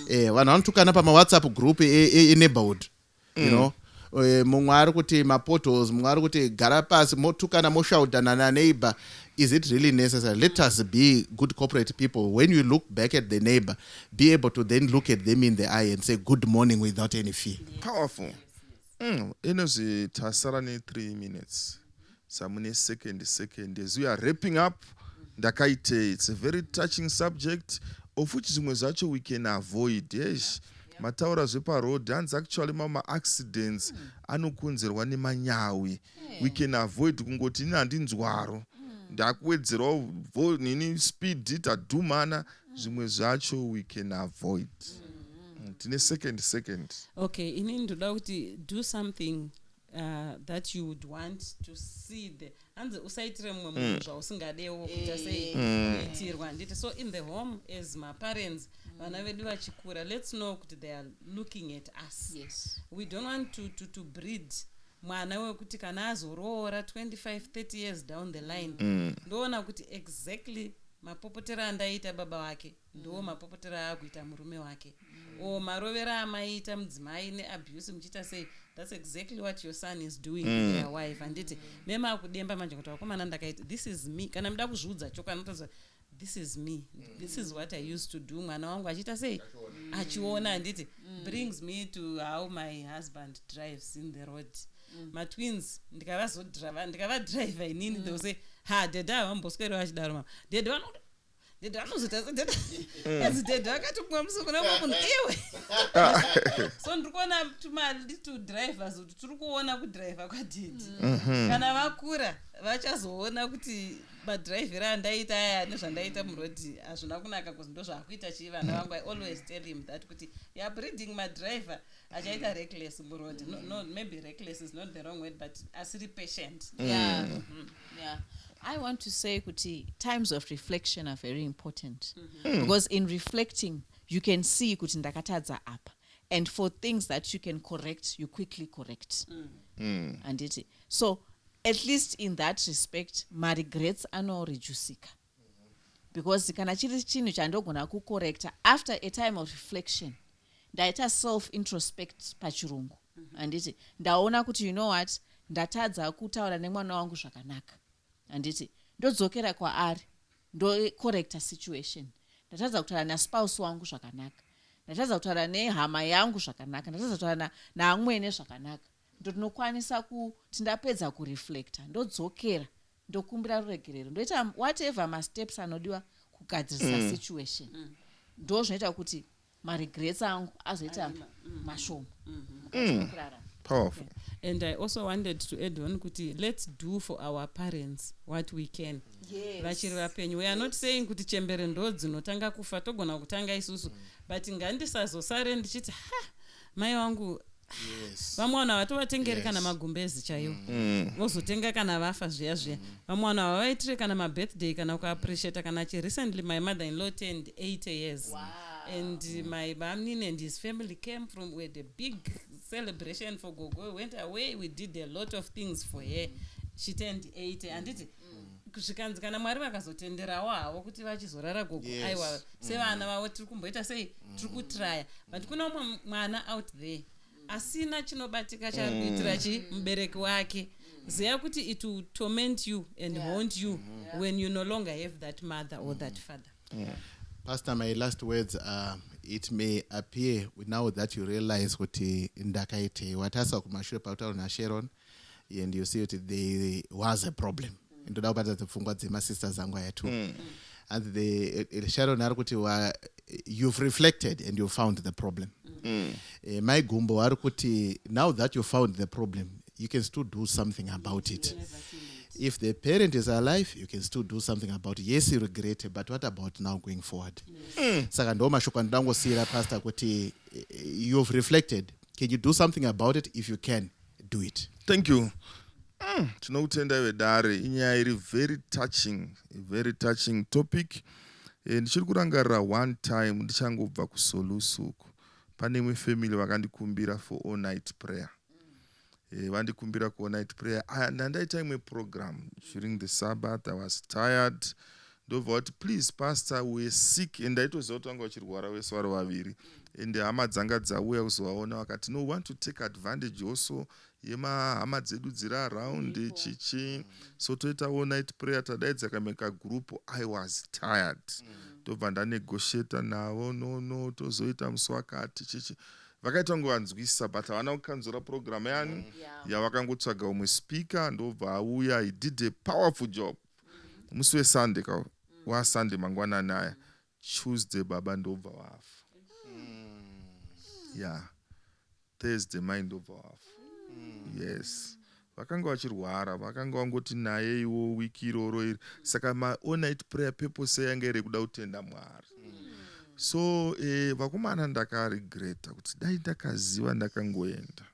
Speaker 3: Vanhu vanotukana pamawhatsapp group eneighborhood, mumwe ari kuti mapotholes, mumwe ari kuti gara pasi, motukana, moshaudhana naneighbor. Is it really necessary? Let us be good corporate people. When you look back at the neighbor, be able to then look at them in the eye and say good morning without any fear.
Speaker 2: Powerful. Inozvi tasara ne3 minutes, samune second second as we are wrapping up ndakaite. It's a very touching subject, of which zvimwe zvacho we can avoid. Yes, mataura zveparoad, hanzi actually mamwe maaccidents anokonzerwa nemanyawi. We can avoid kungoti ini handinzwaro, ndakuwedzerawo nini speed, tadhumana. Zvimwe zvacho we can avoid. Tine second second.
Speaker 4: Okay, inini ndoda kuti do something that you would want to see the, hanzi usaitire mumwe munhu zvausingadewo kuita sei, kuitirwa, handiti? So in the home, as maparents, vana vedu vachikura, let's know kuti they are looking at us. We don't want to breed mwana wekuti kana azoroora 25 30 years down the line, ndoona kuti exactly mapopotero andaita baba wake ndo mapopotero aakuita murume wake, o marovero amaiita mudzimai neabuse muchiita sei, that's exactly what your son is doing to their wife, handiti? Memakudemba manje kuti vakomana ndakaita, this is me. Kana muda kuzviudza chokwadi, mutoziva this is me, this is what I used to do. Mwana wangu achiita sei, achiona, handiti? Brings me to how my husband drives in the road. Matwins ndikavadhiraivha inini, they will say, "Ha, dhedha havambosweri vachidaro mama. Dhedha vano, dhedha vanozoita sedhedha ezi, dhedha vakati mumwe musi kuna mumwe munhu iwe." So ndiri kuona tumalittle drivers kuti tiri kuona kudhiraivha kwadhedhi. Kana vakura vachazoona kuti madhiraivhero andaita aya nezvandaita murodhi hazvina kunaka, kuzi ndo zvaakuita chii vana vangu. I always tell him that kuti you are breeding madriver achaita reckless murodhi. No, maybe reckless is not the wrong word, but asiri patient.
Speaker 5: Yeah. I want to say kuti times of reflection are very important, because in reflecting you can see kuti ndakatadza apa. And for things that you can correct, you quickly correct. Handiti? So at least in that respect, maregrets anoreducika, because kana chiri chinhu chandogona kucorrecta after a time of reflection, ndaita self introspect pachirungu, handiti? Ndaona kuti, you know what, ndatadza kutaura nemwana wangu zvakanaka, handiti? Ndodzokera kwaari, ndocorrecta situation. Ndatadza kutaura naspouse wangu zvakanaka, ndatadza kutaura nehama yangu zvakanaka, ndatadza kutaura naamwene zvakanaka, ndinokwanisa kuti ndapedza kureflecta, ndodzokera, ndokumbira ruregerero, ndoita whatever masteps anodiwa kugadzirisa situation. Ndo zvinoita kuti maregrets angu azoita mashoma mukati mekurarama.
Speaker 2: Powerful.
Speaker 4: And I also wanted to add on kuti let's do for our parents what we can vachiri vapenyu. We are not saying kuti chembere ndo dzinotanga kufa, togona kutanga isusu, but ngandisazosare ndichiti, ha, mai vangu. Vamwe vanhu havatovatengeri kana magumbezi chaiwo, vozotenga kana vafa zviya zviya. Vamwe vanhu havavaitire kana mabirthday kana kuappreciata kana chi. Recently my mother in law turned 80 years and my bamnini and his family came from with a big celebration for gogo. We went away, we did a lot of things for her. She turned 80, handiti? Zvikanzi kana Mwari vakazotenderawo havo kuti vachizorara gogo, aiwa, sevana vavo tiri kumboita sei, tiri kutraya. But kuna umwe mwana out there asina chinobatika chaari kuitira chi mubereki wake. Ziva kuti it will torment you and haunt you when you no longer have that mother or that father.
Speaker 3: Pastor, my last words are, it may appear now that you realize kuti ndakaitei, watarisa kumashure pakutaura naSharon and you see kuti there was a problem. Ndoda kubata pfungwa dzemasisters angu aya two. And the Sharon ari kuti you've reflected and you found the problem. Mai Gumbo ari kuti now that you found the problem, you can still do something about it. If the parent is alive, you can still do something about it. Yes, you regret it, but what about now going forward? Saka ndo mashoko andangosiyira, Pastor, kuti you've reflected, can you do something about it? If you can do it.
Speaker 2: Thank you. Tinokutendai vedare. Inyaya iri very touching, a very touching topic. Ndichiri kurangarira one time ndichangobva kuSolusuku, pane imwe family vakandikumbira for all night prayer. Vandikumbira ku all night prayer. Ah, ndandaita imwe program during the Sabbath. I was tired. Ndobva kuti, "Please, Pastor, we sick." And ndaitoziva kuti vanga vachirwara vese vari vaviri, and hama dzanga dzauya kuzovaona. Vakati, "No, we want to take advantage also yemahama dzedu dziri around chichi, so toita all night prayer." Tadaidza kamwe kagroup. I was tired. Ndobva ndanegotiata navo, No, tozoita musi wakati," chichi. Vakaita kunge vanzwisisa, but havana kukanzura program yani yavakangotsvaga umwe speaker, ndobva auya. He did a powerful job musi weSunday ka, waSunday mangwanani aya. Tuesday baba ndobva wafa, yeah. Thursday mai ndobva wafa. Yes, vakanga vachirwara, vakanga vangoti naye iwo wiki iroro iri. Saka maall night prayer purpose yanga iri kuda kutenda Mwari. So vakomana, ndakaregreta kuti dai ndakaziva ndakangoenda,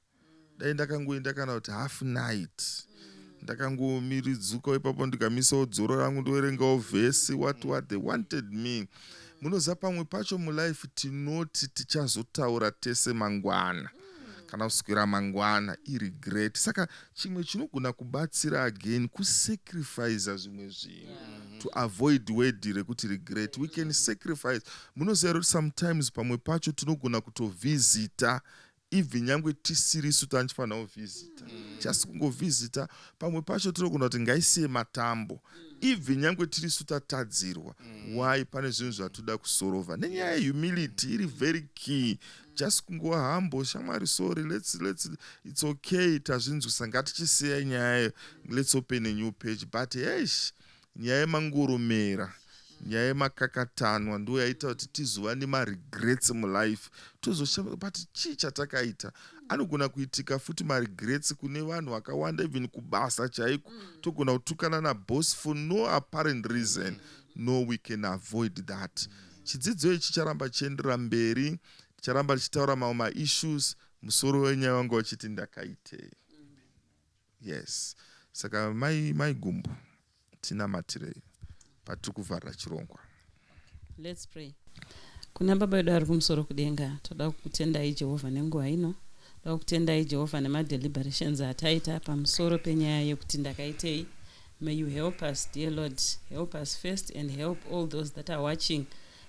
Speaker 2: dai ndakangoenda kana kuti half night, ndakangomiridzuka ipapo, ndikamisawo dzoro rangu, ndoverengawo vhesi, what they wanted me. Munoziva, pamwe pacho mulife tinoti tichazotaura tese mangwana kana kuswera mangwana, iregret. Saka chimwe chinogona kubatsira again kusacrifica zvimwe zvinhu to avoid word rekuti regret. We can sacrifice. Munoziva kuti sometimes pamwe pacho tinogona kutovhizita even nyangwe tisirisu tanichifanira kuvhizita, just kungovhizita. Pamwe pacho tinogona kuti ngaisiye matambo even nyangwe tirisu tatadzirwa. Why? Pane zvinhu zvatoda kusorovha nenyaya yehumility iri very key. Just kungova humble, "Shamwari, sorry, let's, it's okay, tazvinzwisa, ngatichisiya nyayayo, let's open a new page." But hesh, nyaya yemangoromera, nyaya yemakakatanwa ndo yaita kuti tizova nemaregrets mulife. Tozoshama, but chii chatakaita? Anogona kuitika futi maregrets kune vanhu vakawanda, even kubasa chaiko. Togona kutukana naboss for no apparent reason. No, we can avoid that. Chidzidzo ichi chicharamba chiendera mberi, ticharamba tichitaura mamwe maissues. Musoro wenyaya wanga uchiti ndakaitei. Yes, saka mai Gumbo, tinamatirei patiri kuvharira chirongwa.
Speaker 4: Let's pray. Kuna Baba vedu ari kumusoro kudenga, toda kukutendai Jehovha nenguva ino. Toda kukutendai Jehovha nemadeliberations ataita pamusoro penyaya yekuti ndakaitei. May you help us, dear Lord. Help us first and help all those that are watching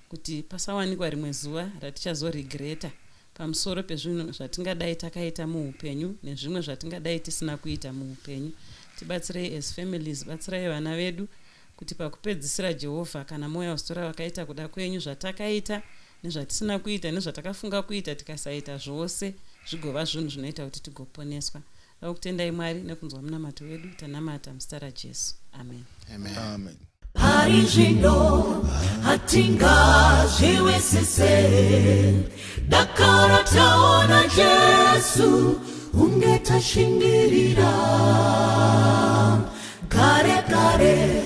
Speaker 4: kuti pasawanikwa rimwe zuva ratichazoregreta pamusoro pezvinhu zvatingadai takaita muupenyu nezvimwe zvatingadai tisina kuita muupenyu. Tibatsirei as families, batsirai vana vedu kuti pakupedzisira Jehovha kana mouya usitora vakaita kuda kwenyu, zvatakaita nezvatisina kuita nezvatakafunga kuita tikasaita zvose zvigova zvinhu zvinoita kuti tigoponeswa. Toda kukutendai Mwari nekunzwa munamato wedu. Tanamata muzita raJesu, amen.
Speaker 3: Amen.
Speaker 2: Amen.
Speaker 1: Pari zvino hatingazviwisise, dakara taona Jesu unge tashingirira. Kare kare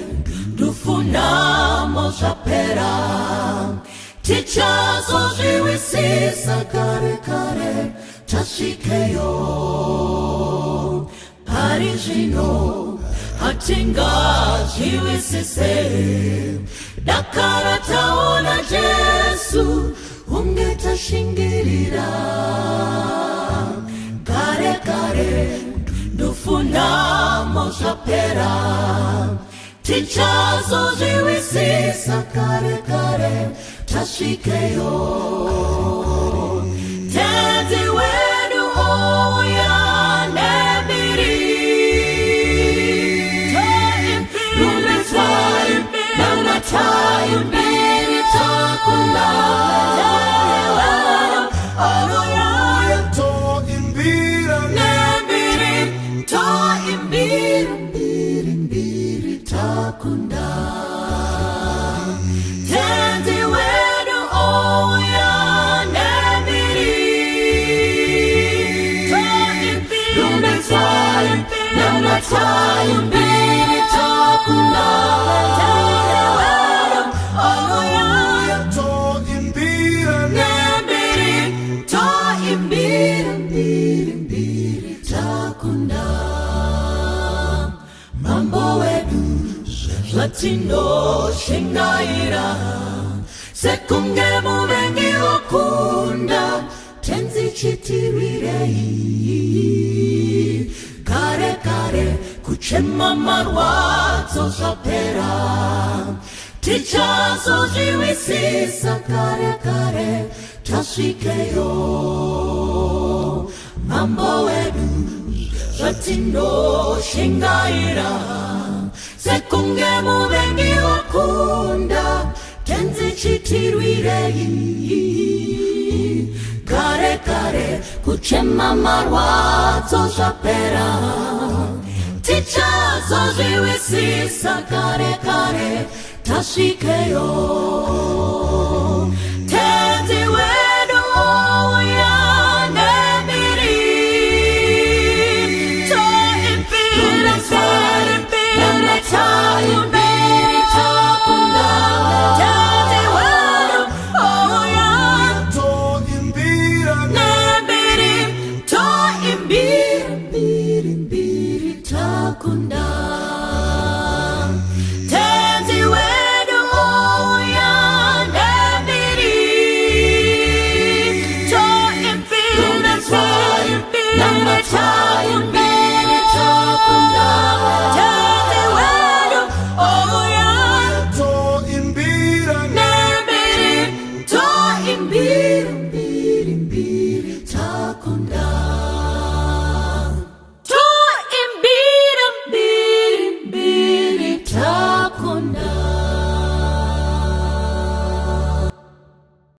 Speaker 1: ndufunamo zvapera, tichazozviwisisa kare kare tasvikeyo. Pari zvino hatingazviwisise, dakara taona Jesu unge tashingirira. Kare kare ndufunamo zvapera, tichazozviwisisa kare kare tasvikeyo. Tenzi wedu ouya nembiri, rumbidzai, namatai, mbiri takunda.
Speaker 2: Toimbira
Speaker 1: Nembiri, toimbira, mbiri, mbiri takunda. Tenzi wedu ouya nembiri, rumbidzai, namatai, mbiri takunda.
Speaker 2: Toimbira
Speaker 1: Nembiri, toimbira, mbiri, mbiri takunda. Mambo wedu zvatinoshingaira, sekunge muvengi wakunda, tenzi chitirwirei. Kare kare kuchema marwadzo zvapera, tichazozviwisisa kare kare tasvikeyo. Mambo wedu zvatinoshingaira, sekunge muvengi wakunda, tenzi chitirwirei. Kare kare kuchema marwadzo zvapera, tichazozviwisisa kare kare tasvikeyo. Tenzi wedu ouya nembiri, toimbira, namatai, mbiri takunda. Tenzi wedu ouya
Speaker 2: Toimbira
Speaker 1: nembiri, toimbira,